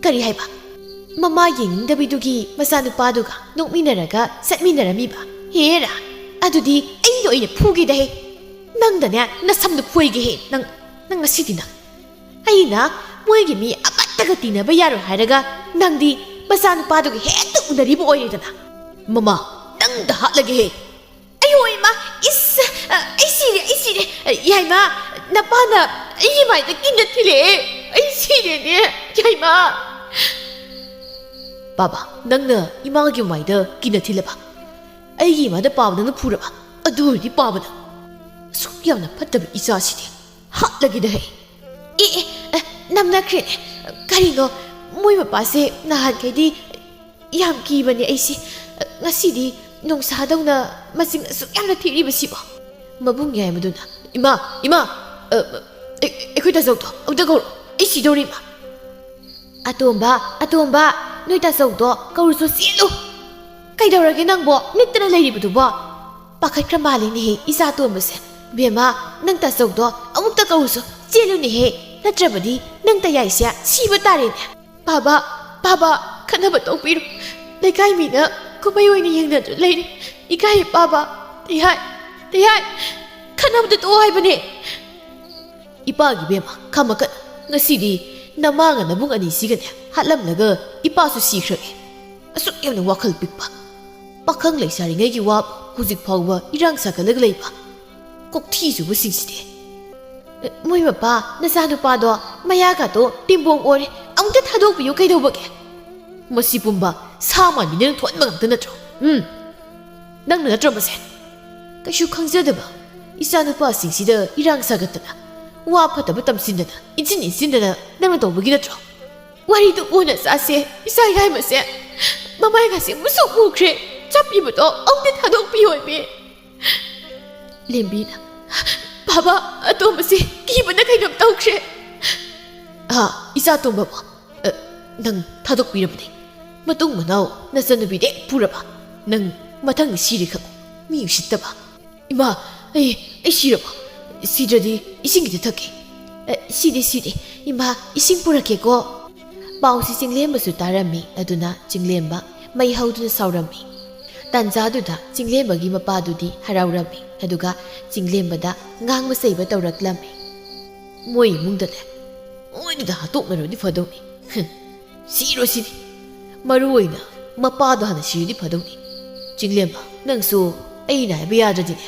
"ꯀꯔꯤ ꯍꯥꯏꯕ? ꯃꯃꯥ ꯌꯦꯡꯅꯤꯡꯗꯕꯤꯗꯨꯒꯤ ꯃꯆꯥꯅꯨꯄꯥꯗꯨꯒ ꯅꯣꯛꯃꯤꯟꯅꯔꯒ ꯆꯠꯃꯤꯟꯅꯔꯝꯃꯤꯕ? ꯍꯦꯔꯥ, ꯑꯗꯨꯗꯤ ꯑꯩꯅ ꯑꯣꯏꯅ ꯐꯨꯒꯦꯗ ꯍꯦ꯫ ꯅꯪꯗꯅꯦ ꯅꯁꯝꯗꯨ ꯐꯣꯏꯒꯦ ꯍꯦ, ꯅꯪ, ꯅꯪ ꯉꯁꯤꯗꯤ ꯅꯪ꯫ ꯑꯩꯅ ꯃꯣꯏꯒꯤ ꯃꯤ ꯑꯃꯠꯇꯒ ꯇꯤꯟꯅꯕ ꯌꯥꯔꯣꯏ ꯍꯥꯏꯔꯒ ꯅꯪꯗꯤ ꯃꯆꯥꯅꯨꯄꯥꯗꯨꯒ ꯍꯦꯛꯇ ꯎꯅꯔꯤꯕ ꯑꯣꯏꯔꯦꯗꯅ꯫ ꯃꯃꯥ, ꯅꯪꯗ ꯍꯥꯠꯂꯒꯦ ꯍꯦ꯫" "ꯑꯌꯣ ꯏꯃꯥ, ꯏꯁ, ꯑ, ꯑꯩ ꯁꯤꯔꯦ, ꯑꯩ ꯁꯤꯔꯦ꯫ ꯑ, ꯌꯥꯏꯃ, ꯅꯄꯥꯅ ꯑꯩꯒꯤ ꯃꯥꯏꯗ ꯀꯤꯟꯅ ꯊꯤꯜꯂꯛꯑꯦ꯫ ꯑꯩ ꯁꯤꯔꯦꯅꯦ, ꯌꯥꯏꯃ꯫" "ꯕꯥꯕꯥ, ꯅꯪꯅ ꯏꯃꯥꯒꯤ ꯃꯥꯏꯗ ꯀꯤꯟꯅ ꯊꯤꯜꯂꯕ? ꯑꯩꯒꯤ ꯏꯃꯥꯗ ꯄꯥꯕ ꯅꯪꯅ ꯐꯨꯔꯕ? ꯑꯗꯨ ꯑꯣꯏꯔꯗꯤ ꯄꯥꯕ ꯅꯪ꯫ ꯑꯁꯨꯛ ꯌꯥꯝꯅ ꯐꯠꯇꯕ ꯏꯆꯥꯁꯤꯗꯤ ꯍꯥꯠꯂꯒꯦꯗ ꯍꯦ꯫" "ꯑꯦ, ꯑꯦ, ꯑꯦ, ꯅꯝꯅꯈ꯭ꯔꯦꯅꯦ꯫ ꯀꯔꯤꯅꯣ, ꯃꯣꯏ ꯃꯄꯥꯁꯦ ꯅꯍꯥꯟꯈꯩꯗꯤ ꯌꯥꯝ ꯀꯤꯕꯅꯦ ꯑꯩꯁꯦ꯫ ꯉꯁꯤꯗꯤ ꯅꯣꯡꯁꯥꯗꯧꯅ ꯃꯆꯤꯡ ꯑꯁꯨꯛ ꯌꯥꯝꯅ ꯊꯤꯔꯤꯕꯁꯤꯕꯣ?" ꯃꯕꯨꯡ ꯌꯥꯏꯃꯗꯨꯅ, "ꯏꯃꯥ, ꯏꯃꯥ, ꯑ, ꯑ, ꯑꯩ-, ꯑꯩꯈꯣꯏ ꯇꯥꯆꯧꯗꯣ ꯑꯃꯨꯛꯇ ꯀꯧꯔꯣ꯫ ꯑꯩ ꯁꯤꯗꯧꯔꯦ, ꯏꯃꯥ꯫" "ꯑꯇꯣꯝꯕ, ꯑꯇꯣꯝꯕ, ꯅꯣꯏ ꯇꯥꯆꯧꯗꯣ ꯀꯧꯔꯨꯆꯣ, ꯆꯦꯜꯂꯨ꯫ ꯀꯩꯗꯧꯔꯒꯦ ꯅꯪꯕꯣ? ꯅꯤꯛꯇꯅ ꯂꯩꯔꯤꯕꯗꯨꯕꯣ?" ꯄꯥꯈꯠꯈ꯭ꯔ ꯃꯥꯜꯂꯤꯅꯦꯍꯦ ꯏꯆꯥ ꯑꯇꯣꯝꯕꯁꯦ꯫ "ꯕꯦꯝꯃ, ꯅꯪ ꯇꯥꯆꯧꯗꯣ ꯑꯃꯨꯛꯇ ꯀꯧꯔꯨꯆꯣ, ꯆꯦꯜꯂꯨꯅꯦꯍꯦ꯫ ꯅꯠꯇ꯭ꯔꯕꯗꯤ ꯅꯪ ꯇꯌꯥꯏꯁꯦ ꯁꯤꯕ ꯇꯥꯔꯦꯅꯦ꯫ ꯄꯥꯕ, ꯄꯥꯕ, ꯈꯠꯅꯕ ꯇꯣꯛꯄꯤꯔꯣ꯫ ꯂꯩꯀꯥꯏ ꯃꯤꯅ ꯀꯨꯝꯍꯩ ꯑꯣꯏꯅ ꯌꯦꯡꯅꯗꯨꯅ ꯂꯩꯔꯤ꯫ ꯏꯀꯥꯏ ꯄꯥꯕ, ꯇꯌꯥꯏ, ꯇꯌꯥꯏ, ꯈꯠꯅꯕꯗ ꯇꯣꯛꯑꯣ ꯍꯥꯏꯕꯅꯦ꯫ ꯏꯄꯥꯒꯤ ꯕꯦꯝꯃ, ꯈꯥꯃꯀꯠ, ꯉꯁꯤꯗꯤ ꯅꯃꯥꯒ ꯅꯕꯨꯡ ꯑꯅꯤꯁꯤꯒꯅꯦ ꯍꯥꯠꯂꯝꯂꯒ ꯏꯄꯥꯁꯨ ꯁꯤꯈ꯭ꯔꯒꯦ꯫ ꯑꯁꯨꯛ ꯌꯥꯝꯅ ꯋꯥꯈꯜ ꯄꯤꯛꯄ, ꯄꯥꯈꯪ ꯂꯩꯁꯥꯔꯤꯉꯩꯒꯤ ꯋꯥ ꯍꯧꯖꯤꯛ ꯐꯥꯎꯕ ꯏꯔꯥꯡ ꯁꯥꯒꯠꯂꯒ ꯂꯩꯕ ꯀꯣꯛꯊꯤ ꯆꯨꯕꯁꯤꯡꯁꯤꯗꯤ꯫ ꯃꯣꯏ ꯃꯄꯥ, ꯅꯆꯥꯅꯨꯄꯥꯗꯣ ꯃꯌꯥꯒꯗꯣ ꯇꯤꯝꯕꯣꯡ ꯑꯣꯔꯦ, ꯑꯃꯨꯛꯇ ꯊꯥꯗꯣꯛꯄꯤꯌꯨ ꯀꯩꯗꯧꯕꯒꯦ? ꯃꯁꯤ ꯄꯨꯝꯕ ꯁꯥ ꯃꯥꯟꯕꯤ ꯅꯪ ꯊꯣꯛꯍꯟꯕ ꯉꯥꯛꯇ ꯅꯠꯇ꯭ꯔꯣ? ꯎꯝ, ꯅꯪꯅ ꯅꯠꯇ꯭ꯔꯣ ꯃꯁꯦ? ꯀꯩꯁꯨ ꯈꯪꯖꯗꯕ ꯏꯆꯥꯅꯨꯄꯥꯁꯤꯡꯁꯤꯗ ꯏꯔꯥꯡ ꯁꯥꯒꯠꯇꯅ, ꯋꯥ ꯐꯠꯇꯕ ꯇꯝꯁꯤꯟꯗꯅ, ꯏꯟꯁꯤꯟ ꯏꯟꯁꯤꯟꯗꯅ ꯅꯪꯅ ꯇꯧꯕꯒꯤ ꯅꯠꯇ꯭ꯔꯣ? ꯋꯥꯔꯤꯗꯨ ꯀꯣꯟꯅ ꯆꯥꯁꯦ, ꯏꯆꯥ ꯌꯥꯏꯃꯁꯦ꯫ ꯃꯃꯥꯏꯒꯁꯦ ꯃꯨꯁꯨꯛ ꯃꯨꯈ꯭ꯔꯦ, ꯆꯞꯄꯤꯕꯗꯣ ꯑꯃꯨꯛꯇ ꯊꯥꯗꯣꯛꯄꯤꯌꯣ ꯏꯕꯦ꯫ ꯂꯦꯝꯕꯤꯅ, "ꯕꯥꯕꯥ, ꯑꯇꯣꯝꯕꯁꯦ ꯀꯤꯕꯅ ꯀꯩꯅꯣꯝ ꯇꯧꯈ꯭ꯔꯦ꯫" "ꯑꯥ, ꯏꯆꯥ ꯇꯣꯝꯕꯕꯨ, ꯑ, ꯅꯪ ꯊꯥꯗꯣꯛꯄꯤꯔꯕꯅꯦ꯫ ꯃꯇꯨꯡ ꯃꯅꯥꯎ ꯅꯆꯟꯅꯨꯄꯤꯗ ꯍꯦꯛ ꯄꯨꯔꯕ, ꯅꯪ ꯃꯊꯪ ꯁꯤꯔꯦ ꯈꯪꯉꯨ, ꯃꯤ ꯎꯁꯤꯠꯇꯕ꯫" "ꯏꯃꯥ, ꯑꯩ, ꯑꯩ ꯁꯤꯔꯕꯣ? ꯁꯤꯗ꯭ꯔꯗꯤ ꯏꯁꯤꯡ ꯈꯤꯇ ꯊꯛꯀꯦ꯫" "ꯑ, ꯁꯤꯗꯦ, ꯁꯤꯗꯦ꯫ ꯏꯃꯥ, ꯏꯁꯤꯡ ꯄꯨꯔꯛꯀꯦꯀꯣ꯫" ꯄꯥꯎꯁꯤ ꯆꯤꯡꯂꯦꯝꯕꯁꯨ ꯇꯥꯔꯝꯃꯤ꯫ ꯑꯗꯨꯅ ꯆꯤꯡꯂꯦꯝꯕ ꯃꯩ ꯍꯧꯗꯨꯅ ꯁꯥꯎꯔꯝꯃꯤ꯫ ꯇꯥꯟꯖꯥꯗꯨꯗ ꯆꯤꯡꯂꯦꯝꯕꯒꯤ ꯃꯄꯥꯗꯨꯗꯤ ꯍꯔꯥꯎꯔꯝꯃꯤ꯫ ꯑꯗꯨꯒ ꯆꯤꯡꯂꯦꯝꯕꯗ ꯉꯥꯡꯕ ꯆꯩꯕ ꯇꯧꯔꯛꯂꯝꯃꯤ꯫ "ꯃꯣꯏ ꯏꯃꯨꯡꯗꯅꯦ, ꯃꯣꯏꯗꯨꯗ ꯍꯥꯠꯇꯣꯛꯅꯔꯗꯤ ꯐꯗꯧꯅꯤ꯫ ꯍꯨꯝ, ꯁꯤꯔꯣ ꯁꯤꯗꯤ꯫ ꯃꯔꯨ ꯑꯣꯏꯅ ꯃꯄꯥꯗꯣ ꯍꯥꯟꯅ ꯁꯤꯔꯗꯤ ꯐꯗꯧꯅꯤ꯫ ꯆꯤꯡꯂꯦꯝꯕ, ꯅꯪꯁꯨ ꯑꯩꯅ ꯍꯥꯏꯕ ꯌꯥꯗ꯭ꯔꯗꯤꯅꯦ,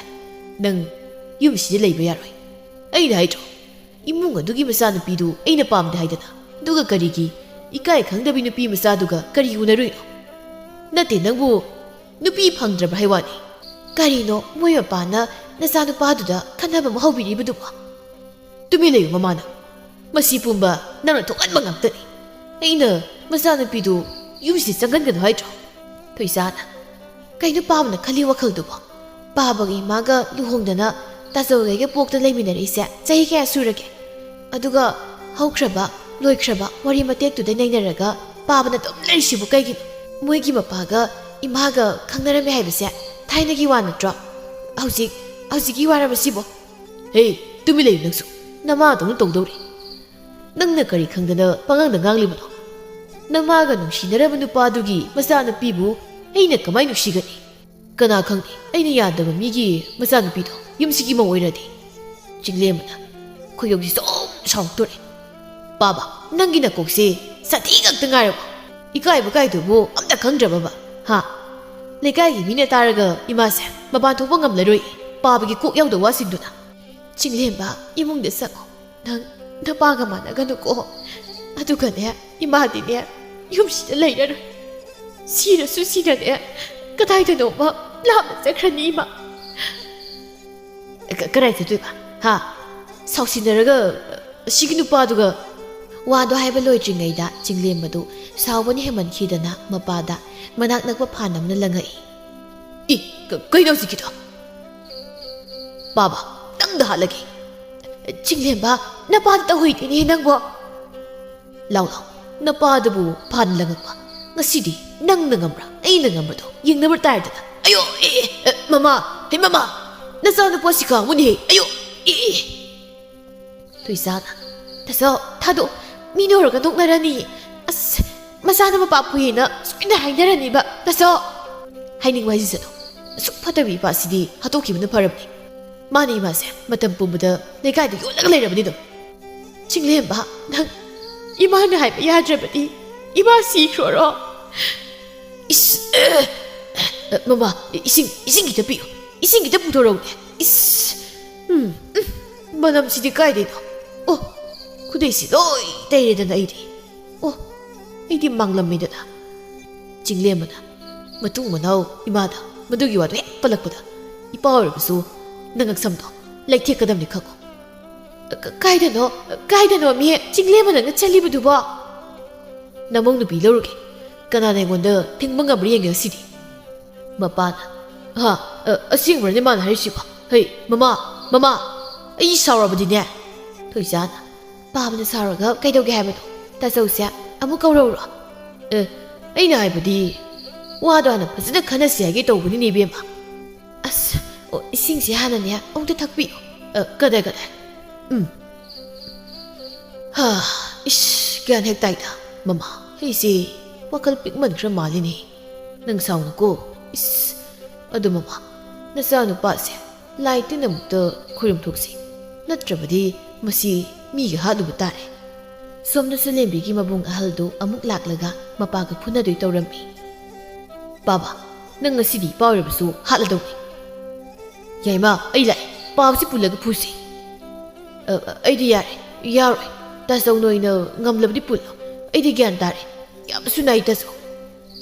ꯅꯪ ꯌꯨꯝꯁꯤꯗ ꯂꯩꯕ ꯌꯥꯔꯣꯏ꯫ ꯑꯩꯅ ꯍꯥꯏꯗ꯭ꯔꯣ, ꯏꯃꯨꯡ ꯑꯗꯨꯒꯤ ꯃꯆꯥꯅꯨꯄꯤꯗꯨ ꯑꯩꯅ ꯄꯥꯝꯗꯦ ꯍꯥꯏꯗꯅ꯫ ꯑꯗꯨꯒ ꯀꯔꯤꯒꯤ ꯏꯀꯥꯏ ꯈꯪꯗꯕꯤ ꯅꯨꯄꯤ ꯃꯆꯥꯗꯨꯒ ꯀꯔꯤ ꯎꯅꯔꯨꯏꯅꯣ? ꯅꯠꯇꯦ, ꯅꯪꯕꯨ ꯅꯨꯄꯤ ꯐꯪꯗ꯭ꯔꯕ ꯍꯥꯏ ꯋꯥꯅꯤ꯫ ꯀꯔꯤꯅꯣ ꯃꯣꯏ ꯃꯄꯥꯅ ꯅꯆꯥꯅꯨꯄꯥꯗꯨꯗ ꯈꯠꯅꯕ ꯑꯃ ꯍꯧꯕꯤꯔꯤꯕꯗꯨꯕꯣ?" "ꯇꯨꯃꯤꯟ ꯂꯩꯌꯨ ꯃꯃꯥ ꯅꯪ꯫ ꯃꯁꯤ ꯄꯨꯝꯕ ꯅꯪꯅ ꯊꯣꯛꯍꯟꯕ ꯉꯥꯛꯇꯅꯤ꯫ ꯑꯩꯅ ꯃꯆꯥꯅꯨꯄꯤꯗꯨ ꯌꯨꯝꯁꯤꯗ ꯆꯪꯍꯟꯒꯅꯨ ꯍꯥꯏꯗ꯭ꯔꯣ?" ꯊꯣꯏꯁꯥꯅ, "ꯀꯩꯅꯣ ꯄꯥꯕꯅ ꯈꯜꯂꯤ ꯋꯥꯈꯜꯗꯨꯕꯣ? ꯄꯥꯕꯒ ꯏꯃꯥꯒ ꯂꯨꯍꯣꯡꯗꯅ ꯇꯥꯖꯧꯒꯩꯒ ꯄꯣꯛꯇ ꯂꯩꯃꯤꯟꯅꯔꯛꯏꯁꯦ ꯆꯍꯤ ꯀꯌꯥ ꯁꯨꯔꯒꯦ? ꯑꯗꯨꯒ ꯍꯧꯈ꯭ꯔꯕ, ꯂꯣꯏꯈ꯭ꯔꯕ ꯋꯥꯔꯤ ꯃꯇꯦꯛꯇꯨꯗ ꯅꯩꯅꯔꯒ ꯄꯥꯕꯅ ꯑꯗꯨꯝ ꯂꯩꯔꯤꯁꯤꯕꯨ ꯀꯩꯒꯤꯅꯣ? ꯃꯣꯏꯒꯤ ꯃꯄꯥꯒ ꯏꯃꯥꯒ ꯈꯪꯅꯔꯝꯃꯦ ꯍꯥꯏꯕꯁꯦ ꯊꯥꯏꯅꯒꯤ ꯋꯥ ꯅꯠꯇ꯭ꯔꯣ? ꯍꯧꯖꯤꯛ, ꯍꯧꯖꯤꯛꯀꯤ ꯋꯥꯔꯕ ꯁꯤꯕꯣ?" "ꯍꯦ, ꯇꯨꯃꯤꯟ ꯂꯩꯌꯨ ꯅꯪꯁꯨ꯫ ꯅꯃꯥꯗꯧꯅ ꯇꯧꯗꯧꯔꯤ꯫ ꯅꯪꯅ ꯀꯔꯤ ꯈꯪꯗꯅ ꯄꯉꯥꯡꯗ ꯉꯥꯡꯂꯤꯕꯅꯣ? ꯅꯃꯥꯒ ꯅꯨꯡꯁꯤꯅꯔꯕ ꯅꯨꯄꯥꯗꯨꯒꯤ ꯃꯆꯥꯅꯨꯄꯤꯕꯨ ꯑꯩꯅ ꯀꯃꯥꯏ ꯅꯨꯡꯁꯤꯒꯅꯤ? ꯀꯅꯥ ꯈꯪꯅꯤ, ꯑꯩꯅ ꯌꯥꯗꯕ ꯃꯤꯒꯤ ꯃꯆꯥꯅꯨꯄꯤꯗꯣ ꯌꯨꯝꯁꯤꯒꯤ ꯃꯧ ꯑꯣꯏꯔꯗꯤ꯫ ꯆꯤꯡꯂꯦꯝꯕꯅ ꯈꯣꯏꯗꯧꯁꯤ ꯁꯨꯝ ꯁꯥꯎꯔꯛꯇꯣꯔꯦ꯫ "ꯄꯥꯕ, ꯅꯪꯒꯤ ꯅꯀꯣꯛꯁꯦ ꯁꯥꯊꯤ ꯉꯥꯛꯇ ꯉꯥꯏꯔꯕ? ꯏꯀꯥꯏꯕ ꯀꯥꯏꯗꯨꯕꯨ ꯑꯝꯇ ꯈꯪꯗ꯭ꯔꯕꯕ? ꯍꯥ? ꯂꯩꯀꯥꯏꯒꯤ ꯃꯤꯅ ꯇꯥꯔꯒ ꯏꯃꯥꯁꯦ ꯃꯄꯥꯟ ꯊꯣꯛꯄ ꯉꯝꯂꯔꯣꯏ, ꯄꯥꯕꯒꯤ ꯀꯣꯛ ꯌꯥꯎꯗꯕ ꯋꯥꯁꯤꯡꯗꯨꯅ꯫ ꯆꯤꯡꯂꯦꯝꯕ, ꯏꯃꯨꯡꯗ ꯆꯪꯉꯣ꯫ ꯅꯪ ꯅꯄꯥꯒ ꯃꯥꯟꯅꯒꯅꯨꯀꯣ꯫ ꯑꯗꯨꯒꯅꯦ, ꯏꯃꯥꯗꯤꯅꯦ, ꯌꯨꯝꯁꯤꯗ ꯂꯩꯔꯔꯣꯏ꯫ ꯁꯤꯔꯁꯨ ꯁꯤꯅꯅꯦ, ꯀꯗꯥꯏꯗꯅꯣꯃ ꯂꯥꯞꯅ ꯆꯠꯈ꯭ꯔꯅꯤ ꯏꯃꯥ꯫" "ꯀ-, ꯀꯗꯥꯏ ꯆꯠꯇꯣꯏꯕ? ꯍꯥ? ꯁꯥꯎꯁꯤꯟꯅꯔꯒ, ꯑꯁꯤꯒꯤ ꯅꯨꯄꯥꯗꯨꯒ?" ꯋꯥꯗꯣ ꯍꯥꯏꯕ ꯂꯣꯏꯗ꯭ꯔꯤꯉꯩꯗ ꯆꯤꯡꯂꯦꯝꯕꯗꯨ ꯁꯥꯎꯕꯅ ꯍꯦꯟꯃꯟꯈꯤꯗꯅ ꯃꯄꯥꯗ ꯃꯅꯥꯛ ꯅꯛꯄ ꯐꯥꯟ ꯑꯃꯅ ꯂꯪꯉꯛꯏ꯫ "ꯏ, ꯀ-, ꯀꯩꯅꯣ ꯍꯧꯖꯤꯛꯀꯤꯗꯣ? ꯄꯥꯕ, ꯅꯪꯗ ꯍꯥꯠꯂꯒꯦ!" "ꯆꯤꯡꯂꯦꯝꯕ, ꯅꯄꯥꯗ ꯇꯧꯍꯩꯗꯦꯅꯦ ꯅꯪꯕꯣ!" "ꯂꯥꯎ ꯂꯥꯎ, ꯅꯄꯥꯗꯨꯕꯨ ꯐꯥꯟ ꯂꯪꯉꯛꯄ꯫ ꯉꯁꯤꯗꯤ ꯅꯪꯅ ꯉꯝꯕ꯭ꯔꯥ, ꯑꯩꯅ ꯉꯝꯕ꯭ꯔꯥꯗꯣ ꯌꯦꯡꯅꯕ ꯇꯥꯔꯦꯗꯅ꯫" "ꯑꯌꯣ, ꯑꯦ, ꯑꯦ, ꯑꯦ, ꯃꯃꯥ, ꯍꯩ ꯃꯃꯥ, ꯅꯆꯥꯅꯨꯄꯥ ꯁꯤꯈꯥ ꯑꯃꯨꯛꯅꯦꯍꯦ꯫ ꯑꯌꯣ, ꯑꯦ, ꯑꯦ꯫" ꯊꯣꯏꯁꯥꯅ, "ꯇꯥꯆꯧ, ꯊꯥꯗꯣꯛ, ꯃꯤꯅ ꯎꯔꯒ ꯅꯣꯛꯅꯔꯅꯤ꯫ ꯑꯁ, ꯃꯆꯥꯅ ꯃꯄꯥ ꯐꯨꯏꯌꯦꯅ ꯁꯣꯏꯅ ꯍꯥꯏꯅꯔꯅꯤꯕ, ꯇꯥꯆꯧ꯫" "ꯍꯥꯏꯅꯤꯡꯕ ꯍꯥꯏꯖꯁꯅꯨ, ꯑꯁꯨꯛ ꯐꯠꯇꯕ ꯏꯄꯥꯁꯤꯗꯤ ꯍꯥꯠꯇꯣꯛꯈꯤꯕꯅ ꯐꯔꯕꯅꯤ꯫ ꯃꯥꯅ ꯏꯃꯥꯁꯦ ꯃꯇꯝ ꯄꯨꯝꯕꯗ ꯂꯩꯀꯥꯏꯗ ꯌꯣꯜꯂꯒ ꯂꯩꯔꯕꯅꯤ ꯑꯗꯨꯝ꯫" "ꯆꯤꯡꯂꯦꯝꯕ, ꯅꯪ ꯏꯃꯥꯅ ꯍꯥꯏꯕ ꯌꯥꯗ꯭ꯔꯕꯗꯤ ꯏꯃꯥ ꯁꯤꯈ꯭ꯔꯣꯔꯣ?" "ꯏꯁ, ꯑꯦ, ꯑꯦ, ꯃꯃꯥ, ꯏꯁꯤꯡ, ꯏꯁꯤꯡ ꯈꯤꯇ ꯄꯤꯌꯨ, ꯏꯁꯤꯡ ꯈꯤꯇ ꯄꯨꯊꯣꯔꯛꯎꯅꯦ꯫ ꯏꯁ, ꯎꯝ, ꯎꯝ, ꯃꯅꯝꯁꯤꯗꯤ ꯀꯥꯏꯗꯩꯅꯣ? ꯑꯣ, ꯈꯨꯗꯩꯁꯤ ꯂꯣꯏ ꯇꯩꯔꯦꯗꯅ ꯑꯩꯗꯤ꯫ ꯑꯣ, ꯑꯩꯗꯤ ꯃꯥꯡꯂꯝꯃꯦꯗꯅ꯫" ꯆꯤꯡꯂꯦꯝꯕꯅ ꯃꯇꯨꯡ ꯃꯅꯥꯎ ꯏꯃꯥꯗ ꯃꯗꯨꯒꯤ ꯋꯥꯗꯨ ꯍꯦꯛ ꯄꯜꯂꯛꯄꯗ, ꯏꯄꯥ ꯑꯣꯏꯔꯕꯁꯨ ꯅꯉꯛꯁꯝꯗꯣ ꯂꯩꯊꯦꯛꯀꯗꯕꯅꯤ ꯈꯪꯉꯨ꯫ "ꯀ-, ꯀꯥꯏꯗꯅꯣ, ꯀꯥꯏꯗꯅꯣ ꯃꯤ ꯆꯤꯡꯂꯦꯝꯕ ꯅꯪꯅ ꯆꯠꯂꯤꯕꯗꯨꯕꯣ?" "ꯅꯃꯧ ꯅꯨꯄꯤ ꯂꯧꯔꯨꯒꯦ, ꯀꯅꯥꯅ ꯑꯩꯉꯣꯟꯗ ꯊꯤꯡꯕ ꯉꯝꯕ꯭ꯔꯥ ꯌꯦꯡꯒꯦ ꯉꯁꯤꯗꯤ꯫" ꯃꯄꯥꯅ, "ꯍꯥ, ꯑ, ꯑꯁꯦꯡꯕ꯭ꯔꯅꯦ ꯃꯥꯅ ꯍꯥꯏꯔꯤꯁꯤꯕꯣ? ꯍꯩ, ꯃꯃꯥ, ꯃꯃꯥ, ꯑꯩ ꯁꯥꯎꯔꯕꯗꯤꯅꯦ꯫" ꯊꯣꯏꯖꯥꯅ, "ꯄꯥꯕꯅ ꯁꯥꯎꯔꯒ ꯀꯩꯗꯧꯒꯦ ꯍꯥꯏꯕꯅꯣ? ꯇꯥꯆꯧꯁꯦ ꯑꯃꯨꯛ ꯀꯧꯔꯧꯔꯣ?" "ꯑꯦ, ꯑꯩꯅ ꯍꯥꯏꯕꯗꯤ, ꯋꯥꯗꯣ ꯍꯥꯟꯅ ꯐꯖꯅ ꯈꯟꯅꯁꯤ ꯍꯥꯏꯒꯦ ꯇꯧꯕꯅꯤꯅꯦ, ꯏꯕꯦꯝꯃ꯫" "ꯑꯁ, ꯑꯣ, ꯏꯁꯤꯡꯁꯦ ꯍꯥꯟꯅꯅꯦ ꯑꯃꯨꯛꯇ ꯊꯛꯄꯤꯌꯨ꯫ ꯑ, ꯀꯗꯥꯏ, ꯀꯗꯥꯏ? ꯎꯝ꯫ ꯏꯁ, ꯒ꯭ꯌꯥꯟ ꯍꯦꯛ ꯇꯥꯏꯗ꯫ ꯃꯃꯥ, ꯑꯩꯁꯦ ꯋꯥꯈꯜ ꯄꯤꯛꯃꯟꯈ꯭ꯔ ꯃꯥꯜꯂꯤꯅꯦ꯫ ꯅꯪ ꯁꯥꯎꯅꯨꯀꯣ꯫ ꯏꯁ, ꯑꯗꯨ ꯃꯃꯥ, ꯅꯆꯥꯅꯨꯄꯥꯁꯦ ꯂꯥꯏ ꯇꯤꯟ ꯑꯃꯨꯛꯇ ꯈꯨꯔꯨꯝꯊꯣꯛꯁꯤ, ꯅꯠꯇ꯭ꯔꯕꯗꯤ ꯃꯁꯤ ꯃꯤꯒ ꯍꯥꯠꯂꯨꯕ ꯇꯥꯔꯦ꯫ ꯁꯣꯝꯗꯁꯨ ꯂꯦꯝꯕꯤꯒꯤ ꯃꯕꯨꯡ ꯑꯍꯜꯗꯨ ꯑꯃꯨꯛ ꯂꯥꯛꯂꯒ ꯃꯄꯥꯒ ꯐꯨꯅꯗꯣꯏ ꯇꯧꯔꯝꯃꯤ꯫ "ꯕꯥꯕꯥ, ꯅꯪ ꯉꯁꯤꯗꯤ ꯏꯄꯥ ꯑꯣꯏꯔꯕꯁꯨ ꯍꯥꯠꯂꯗꯧꯅꯤ꯫" "ꯌꯥꯏꯃ, ꯑꯩ ꯂꯥꯛꯑꯦ, ꯄꯥꯕꯁꯤ ꯄꯨꯜꯂꯒ ꯐꯨꯁꯤ꯫" "ꯑ, ꯑ, ꯑꯩꯗꯤ ꯌꯥꯔꯦ, ꯌꯥꯔꯣꯏ꯫ ꯇꯥꯆꯧ, ꯅꯣꯏꯅ ꯉꯝꯂꯕꯗꯤ ꯄꯨꯜꯂꯣ꯫ ꯑꯩꯗꯤ ꯒ꯭ꯌꯥꯟ ꯇꯥꯔꯦ꯫ ꯌꯥꯝꯅꯁꯨ ꯅꯥꯏ ꯇꯥꯆꯧ꯫"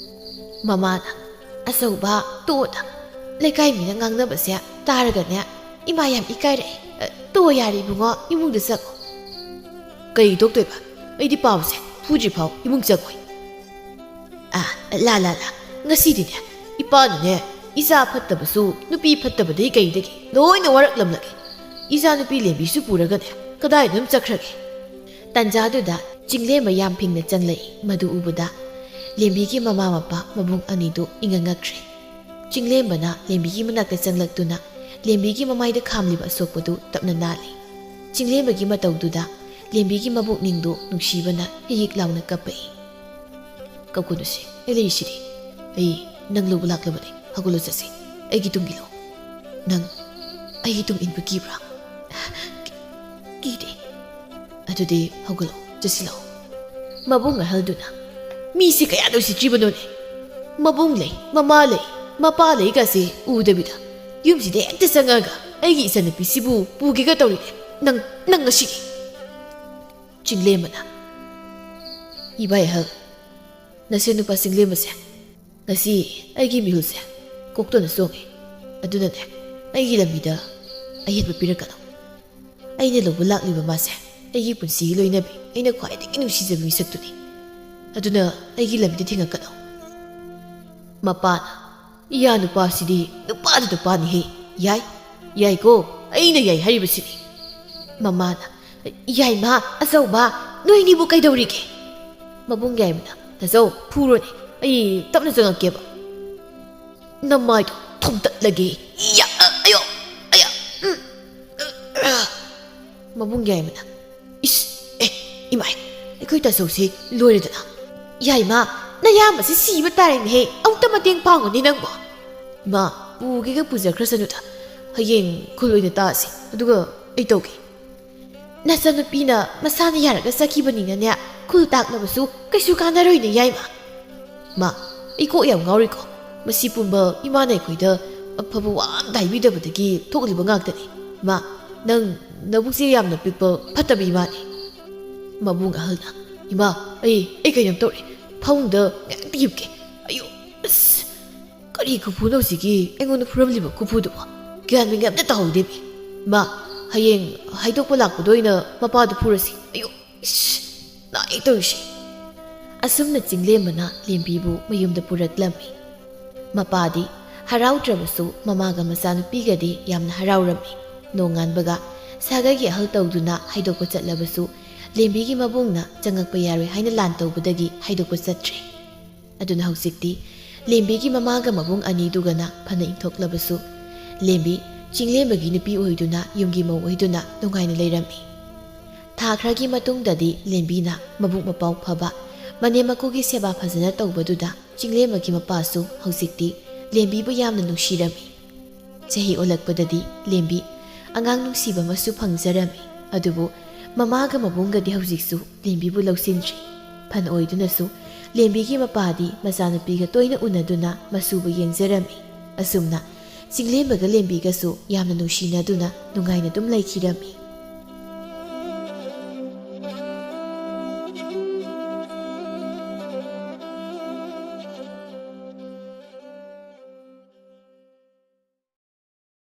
ꯃꯃꯥꯅ, "ꯑꯆꯧꯕ, ꯇꯣꯛꯑꯣꯗ꯫ ꯂꯩꯀꯥꯏ ꯃꯤꯅ ꯉꯥꯡꯅꯕꯁꯦ ꯇꯥꯔꯒꯅꯦ ꯏꯃꯥ ꯌꯥꯝ ꯏꯀꯥꯏꯔꯛꯑꯦ꯫ ꯑ, ꯇꯣꯛꯑꯣ ꯌꯥꯔꯦ ꯏꯕꯨꯡꯉꯣ, ꯏꯃꯨꯡꯗ ꯆꯪꯉꯣ꯫" "ꯀꯩ ꯇꯣꯛꯇꯣꯏꯕ? ꯑꯩꯗꯤ ꯄꯥꯕꯁꯦ ꯐꯨꯗ꯭ꯔꯤ ꯐꯥꯎ ꯏꯃꯨꯡ ꯆꯪꯉꯣꯏ꯫" "ꯑ, ꯂꯥ, ꯂꯥ, ꯂꯥ, ꯉꯁꯤꯗꯤꯅꯦ ꯏꯄꯥꯅꯅꯦ ꯏꯆꯥ ꯐꯠꯇꯕꯁꯨ ꯅꯨꯄꯤ ꯐꯠꯇꯕꯗꯒꯤ ꯀꯩꯗꯒꯤ ꯂꯣꯏꯅ ꯋꯥꯔꯛꯂꯝꯂꯒꯦ꯫ ꯏꯆꯥ ꯅꯨꯄꯤ ꯂꯦꯝꯕꯤꯁꯨ ꯄꯨꯔꯒꯅꯦ ꯀꯗꯥꯏꯗ ꯑꯗꯨꯝ ꯆꯠꯈ꯭ꯔꯒꯦ꯫" ꯇꯥꯟꯖꯥꯗꯨꯗ ꯆꯤꯡꯂꯦꯝꯕ ꯌꯥꯝ ꯐꯤꯡꯅ ꯆꯪꯂꯛꯏ꯫ ꯃꯗꯨ ꯎꯕꯗ ꯂꯦꯝꯕꯤꯒꯤ ꯃꯃꯥ ꯃꯄꯥ ꯃꯕꯨꯡ ꯑꯅꯤꯗꯨ ꯏꯉꯛ ꯉꯛꯈ꯭ꯔꯦ꯫ ꯆꯤꯡꯂꯦꯝꯕꯅ ꯂꯦꯝꯕꯤꯒꯤ ꯃꯅꯥꯛꯇ ꯆꯪꯂꯛꯇꯨꯅ ꯂꯦꯝꯕꯤꯒꯤ ꯃꯃꯥꯏꯗ ꯈꯥꯝꯂꯤꯕ ꯑꯁꯣꯛꯄꯗꯨ ꯇꯞꯅ ꯅꯥꯜꯂꯤ꯫ ꯆꯤꯡꯂꯦꯝꯕꯒꯤ ꯃꯇꯧꯗꯨꯗ ꯂꯦꯝꯕꯤꯒꯤ ꯃꯕꯨꯛꯅꯤꯡꯗꯨ ꯅꯨꯡꯁꯤꯕꯅ ꯍꯤꯛ ꯍꯤꯛ ꯂꯥꯎꯅ ꯀꯞꯄꯛꯏ꯫ "ꯀꯞꯀꯅꯨꯁꯦ, ꯑꯩ ꯂꯩꯔꯤꯁꯤꯗꯤ꯫ ꯑꯩ ꯅꯪ ꯂꯧꯕ ꯂꯥꯛꯂꯕꯅꯦ꯫ ꯍꯧꯒꯠꯂꯣ, ꯆꯠꯁꯤ꯫ ꯑꯩꯒꯤ ꯇꯨꯡ ꯏꯜꯂꯣ꯫" "ꯅꯪ ꯑꯩꯒꯤ ꯇꯨꯡ ꯏꯟꯕ ꯀꯤꯕ꯭ꯔꯥ?" "ꯀꯤ-, ꯀꯤꯗꯦ꯫" "ꯑꯗꯨꯗꯤ ꯍꯧꯒꯠꯂꯣ, ꯆꯠꯁꯤꯜꯂꯛꯑꯣ꯫" ꯃꯕꯨꯡ ꯑꯍꯜꯗꯨꯅ, "ꯃꯤꯁꯤ ꯀꯌꯥꯗ ꯎꯁꯤꯠꯇ꯭ꯔꯤꯕꯅꯣꯅꯦ? ꯃꯕꯨꯡ ꯂꯩ, ꯃꯃꯥ ꯂꯩ, ꯃꯄꯥ ꯂꯩꯒꯁꯦ ꯎꯗꯕꯤꯗ ꯌꯨꯝꯁꯤꯗ ꯍꯦꯛꯇ ꯆꯪꯉꯛꯑꯒ ꯑꯩꯒꯤ ꯏꯆꯟꯅꯨꯄꯤꯁꯤꯕꯨ ꯄꯨꯒꯦꯒ ꯇꯧꯔꯤꯅꯦ꯫ ꯅꯪ, ꯅꯪ ꯉꯁꯤꯗꯤ꯫" ꯆꯤꯡꯂꯦꯝꯕꯅ, "ꯏꯕꯥꯏ ꯑꯍꯜ, ꯅꯁꯦꯟ ꯅꯨꯄꯥ ꯆꯤꯡꯂꯦꯝꯕꯁꯦ ꯉꯁꯤ ꯑꯩꯒꯤ ꯃꯤꯍꯨꯜꯁꯦ ꯀꯣꯛꯇꯣꯟꯅ ꯆꯣꯡꯉꯦ꯫ ꯑꯗꯨꯅꯅꯦ, ꯑꯩꯒꯤ ꯂꯝꯕꯤꯗ ꯑꯌꯦꯠꯄ ꯄꯤꯔꯛꯀꯅꯨ꯫ ꯑꯩꯅ ꯂꯧꯕ ꯂꯥꯛꯂꯤꯕ ꯃꯥꯁꯦ ꯑꯩꯒꯤ ꯄꯨꯟꯁꯤꯒꯤ ꯂꯣꯏꯅꯕꯤ, ꯑꯩꯅ ꯈ꯭ꯋꯥꯏꯗꯒꯤ ꯅꯨꯡꯁꯤꯖꯕ ꯃꯤꯁꯛꯇꯨꯅꯤ꯫ ꯑꯗꯨꯅ ꯑꯩꯒꯤ ꯂꯝꯕꯤꯗ ꯊꯤꯡꯉꯛꯀꯅꯨ꯫" ꯃꯄꯥꯅ, "ꯏꯌꯥ ꯅꯨꯄꯥꯁꯤꯗꯤ ꯅꯨꯄꯥꯗꯤ ꯅꯨꯄꯥꯅꯤꯍꯦ꯫ ꯌꯥꯏ, ꯌꯥꯏꯀꯣ, ꯑꯩꯅ ꯌꯥꯏ ꯍꯥꯏꯔꯤꯕꯁꯤꯅꯤ꯫" ꯃꯃꯥꯅ, "ꯌꯥꯏꯃ, ꯑꯆꯧꯕ, ꯅꯣꯏꯅꯤꯕꯨ ꯀꯩꯗꯧꯔꯤꯒꯦ?" ꯃꯕꯨꯡ ꯌꯥꯏꯃꯅ, "ꯇꯥꯆꯧ, ꯐꯨꯔꯣꯅꯦ, ꯑꯩ ꯇꯞꯅ ꯆꯪꯉꯛꯀꯦꯕ꯫" "ꯅꯃꯥꯏꯗꯣ ꯊꯣꯝꯇꯠꯂꯒꯦ꯫ ꯏꯌꯥ, ꯑ, ꯑꯌꯣ, ꯑꯌꯥ, ꯎꯝ, ꯑ, ꯑ꯫" ꯃꯕꯨꯡ ꯌꯥꯏꯃꯅ, "ꯏꯁ, ꯑꯦ, ꯑꯩꯈꯣꯏ ꯇꯥꯆꯧꯁꯤ ꯂꯣꯏꯔꯦꯗꯅ꯫ ꯌꯥꯏꯃ, ꯅꯌꯥꯝꯕꯁꯤ ꯁꯤꯕ ꯇꯥꯔꯦꯅꯦꯍꯦ, ꯑꯃꯨꯛꯇ ꯃꯇꯦꯡ ꯄꯥꯡꯉꯨꯅꯦ ꯅꯪꯕꯣ꯫ ꯏꯃꯥ, ꯄꯨꯒꯦꯒ ꯄꯨꯖꯈ꯭ꯔꯁꯅꯨꯗ, ꯍꯌꯦꯡ ꯈꯨꯜ ꯑꯣꯏꯅ ꯇꯥꯁꯤ, ꯑꯗꯨꯒ ꯑꯩ ꯇꯧꯒꯦ꯫ ꯅꯆꯟꯅꯨꯄꯤꯅ ꯃꯁꯥꯅ ꯌꯥꯔꯒ ꯆꯠꯈꯤꯕꯅꯤꯅꯅꯦ, ꯈꯨꯜ ꯇꯥꯛꯅꯕꯁꯨ ꯀꯩꯁꯨ ꯀꯥꯟꯅꯔꯣꯏꯅꯦ ꯌꯥꯏꯃ꯫ ꯃꯥ, ꯑꯩ ꯀꯣꯛ ꯌꯥꯝ ꯉꯥꯎꯔꯤꯀꯣ꯫ ꯃꯁꯤ ꯄꯨꯝꯕ ꯏꯃꯥꯅ ꯑꯩꯈꯣꯏꯗ ꯑꯐꯕ ꯋꯥ ꯑꯝꯇ ꯍꯥꯏꯕꯤꯗꯕꯗꯒꯤ ꯊꯣꯛꯂꯤꯕ ꯉꯥꯛꯇꯅꯤ꯫ ꯃꯥ, ꯅꯪ ꯅꯕꯨꯛꯁꯦ ꯌꯥꯝꯅ ꯄꯤꯛꯄ ꯐꯠꯇꯕ ꯏꯃꯥꯅꯤ꯫ ꯃꯕꯨꯡ ꯑꯍꯜꯅ, "ꯏꯃꯥ, ꯑꯩ, ꯑꯩ ꯀꯩꯅꯣꯝ ꯇꯧꯔꯦ꯫ ꯐꯃꯨꯡꯗ ꯉꯥꯏꯍꯥꯛꯇ ꯍꯤꯞꯀꯦ꯫ ꯑꯌꯣ, ꯑꯁ, ꯀꯔꯤ ꯈꯨꯐꯨꯅꯣ ꯁꯤꯒꯤ ꯑꯩꯉꯣꯟꯗ ꯐꯨꯔꯝꯂꯤꯕ ꯈꯨꯐꯨꯗꯨꯕꯣ? ꯒ꯭ꯌꯥꯟ ꯃꯦꯟ ꯑꯝꯇ ꯇꯥꯍꯧꯗꯦꯃꯤ꯫ ꯏꯃꯥ, ꯍꯌꯦꯡ ꯍꯥꯏꯗꯣꯛꯄ ꯂꯥꯛꯄꯗ ꯑꯣꯏꯅ ꯃꯄꯥꯗꯨ ꯐꯨꯔꯁꯤ꯫ ꯑꯌꯣ, ꯏꯁ, ꯅꯥꯏ ꯇꯧꯔꯤꯁꯤ꯫" ꯑꯁꯨꯝꯅ ꯆꯤꯡꯂꯦꯝꯕꯅ ꯂꯦꯝꯕꯤꯕꯨ ꯃꯌꯨꯝꯗ ꯄꯨꯔꯛꯂꯝꯃꯤ꯫ ꯃꯄꯥꯗꯤ ꯍꯔꯥꯎꯗ꯭ꯔꯕꯁꯨ ꯃꯃꯥꯒ ꯃꯆꯥꯅꯨꯄꯤꯒꯗꯤ ꯌꯥꯝꯅ ꯍꯔꯥꯎꯔꯝꯃꯤ꯫ ꯅꯣꯡꯉꯥꯟꯕꯒ ꯁꯥꯒꯩꯒꯤ ꯑꯍꯜ ꯇꯧꯗꯨꯅ ꯍꯥꯏꯗꯣꯛꯄ ꯆꯠꯂꯕꯁꯨ ꯂꯦꯝꯕꯤꯒꯤ ꯃꯕꯨꯡꯅ ꯆꯪꯉꯛꯄ ꯌꯥꯔꯣꯏ ꯍꯥꯏꯅ ꯂꯥꯟ ꯇꯧꯕꯗꯒꯤ ꯍꯥꯏꯗꯣꯛꯄ ꯆꯠꯇ꯭ꯔꯦ꯫ ꯑꯗꯨꯅ ꯍꯧꯖꯤꯛꯇꯤ ꯂꯦꯝꯕꯤꯒꯤ ꯃꯃꯥꯒ ꯃꯕꯨꯡ ꯑꯅꯤꯗꯨꯒꯅ ꯐꯅ ꯏꯟꯊꯣꯛꯂꯕꯁꯨ ꯂꯦꯝꯕꯤ ꯆꯤꯡꯂꯦꯝꯕꯒꯤ ꯅꯨꯄꯤ ꯑꯣꯏꯗꯨꯅ ꯌꯨꯝꯒꯤ ꯃꯧ ꯑꯣꯏꯗꯨꯅ ꯅꯨꯡꯉꯥꯏꯅ ꯂꯩꯔꯝꯃꯤ꯫ ꯊꯥ ꯈꯔꯒꯤ ꯃꯇꯨꯡꯗꯗꯤ ꯂꯦꯝꯕꯤꯅ ꯃꯕꯨꯛ ꯃꯄꯥꯎ ꯐꯕ ꯃꯅꯦꯝ ꯃꯀꯨꯒꯤ ꯁꯦꯕꯥ ꯐꯖꯅ ꯇꯧꯕꯗꯨꯗ ꯆꯤꯡꯂꯦꯝꯕꯒꯤ ꯃꯄꯥꯁꯨ ꯍꯧꯖꯤꯛꯇꯤ ꯂꯦꯝꯕꯤꯕꯨ ꯌꯥꯝꯅ ꯅꯨꯡꯁꯤꯔꯝꯃꯤ꯫ ꯆꯍꯤ ꯑꯣꯜꯂꯛꯄꯗꯗꯤ ꯂꯦꯝꯕꯤ ꯑꯉꯥꯡ ꯅꯨꯡꯁꯤꯕ ꯑꯃꯁꯨ ꯐꯪꯖꯔꯝꯃꯤ꯫ ꯑꯗꯨꯕꯨ ꯃꯃꯥꯒ ꯃꯕꯨꯡꯒꯗꯤ ꯍꯧꯖꯤꯛꯁꯨ ꯂꯦꯝꯕꯤꯕꯨ ꯂꯧꯁꯤꯟꯗ꯭ꯔꯤ꯫ ꯐꯅ ꯑꯣꯏꯗꯨꯅꯁꯨ ꯂꯦꯝꯕꯤꯒꯤ ꯃꯄꯥꯗꯤ ꯃꯆꯥꯅꯨꯄꯤꯒ ꯇꯣꯏꯅ ꯎꯅꯗꯨꯅ ꯃꯁꯨꯕꯨ ꯌꯦꯡꯖꯔꯝꯃꯤ꯫ ꯑꯁꯨꯝꯅ ꯆꯤꯡꯂꯦꯝꯕꯒ ꯂꯦꯝꯕꯤꯒꯁꯨ ꯌꯥꯝꯅ ꯅꯨꯡꯁꯤꯅꯗꯨꯅ ꯅꯨꯡꯉꯥꯏꯅ ꯑꯗꯨꯝ ꯂꯩꯈꯤꯔꯝꯃꯤ꯫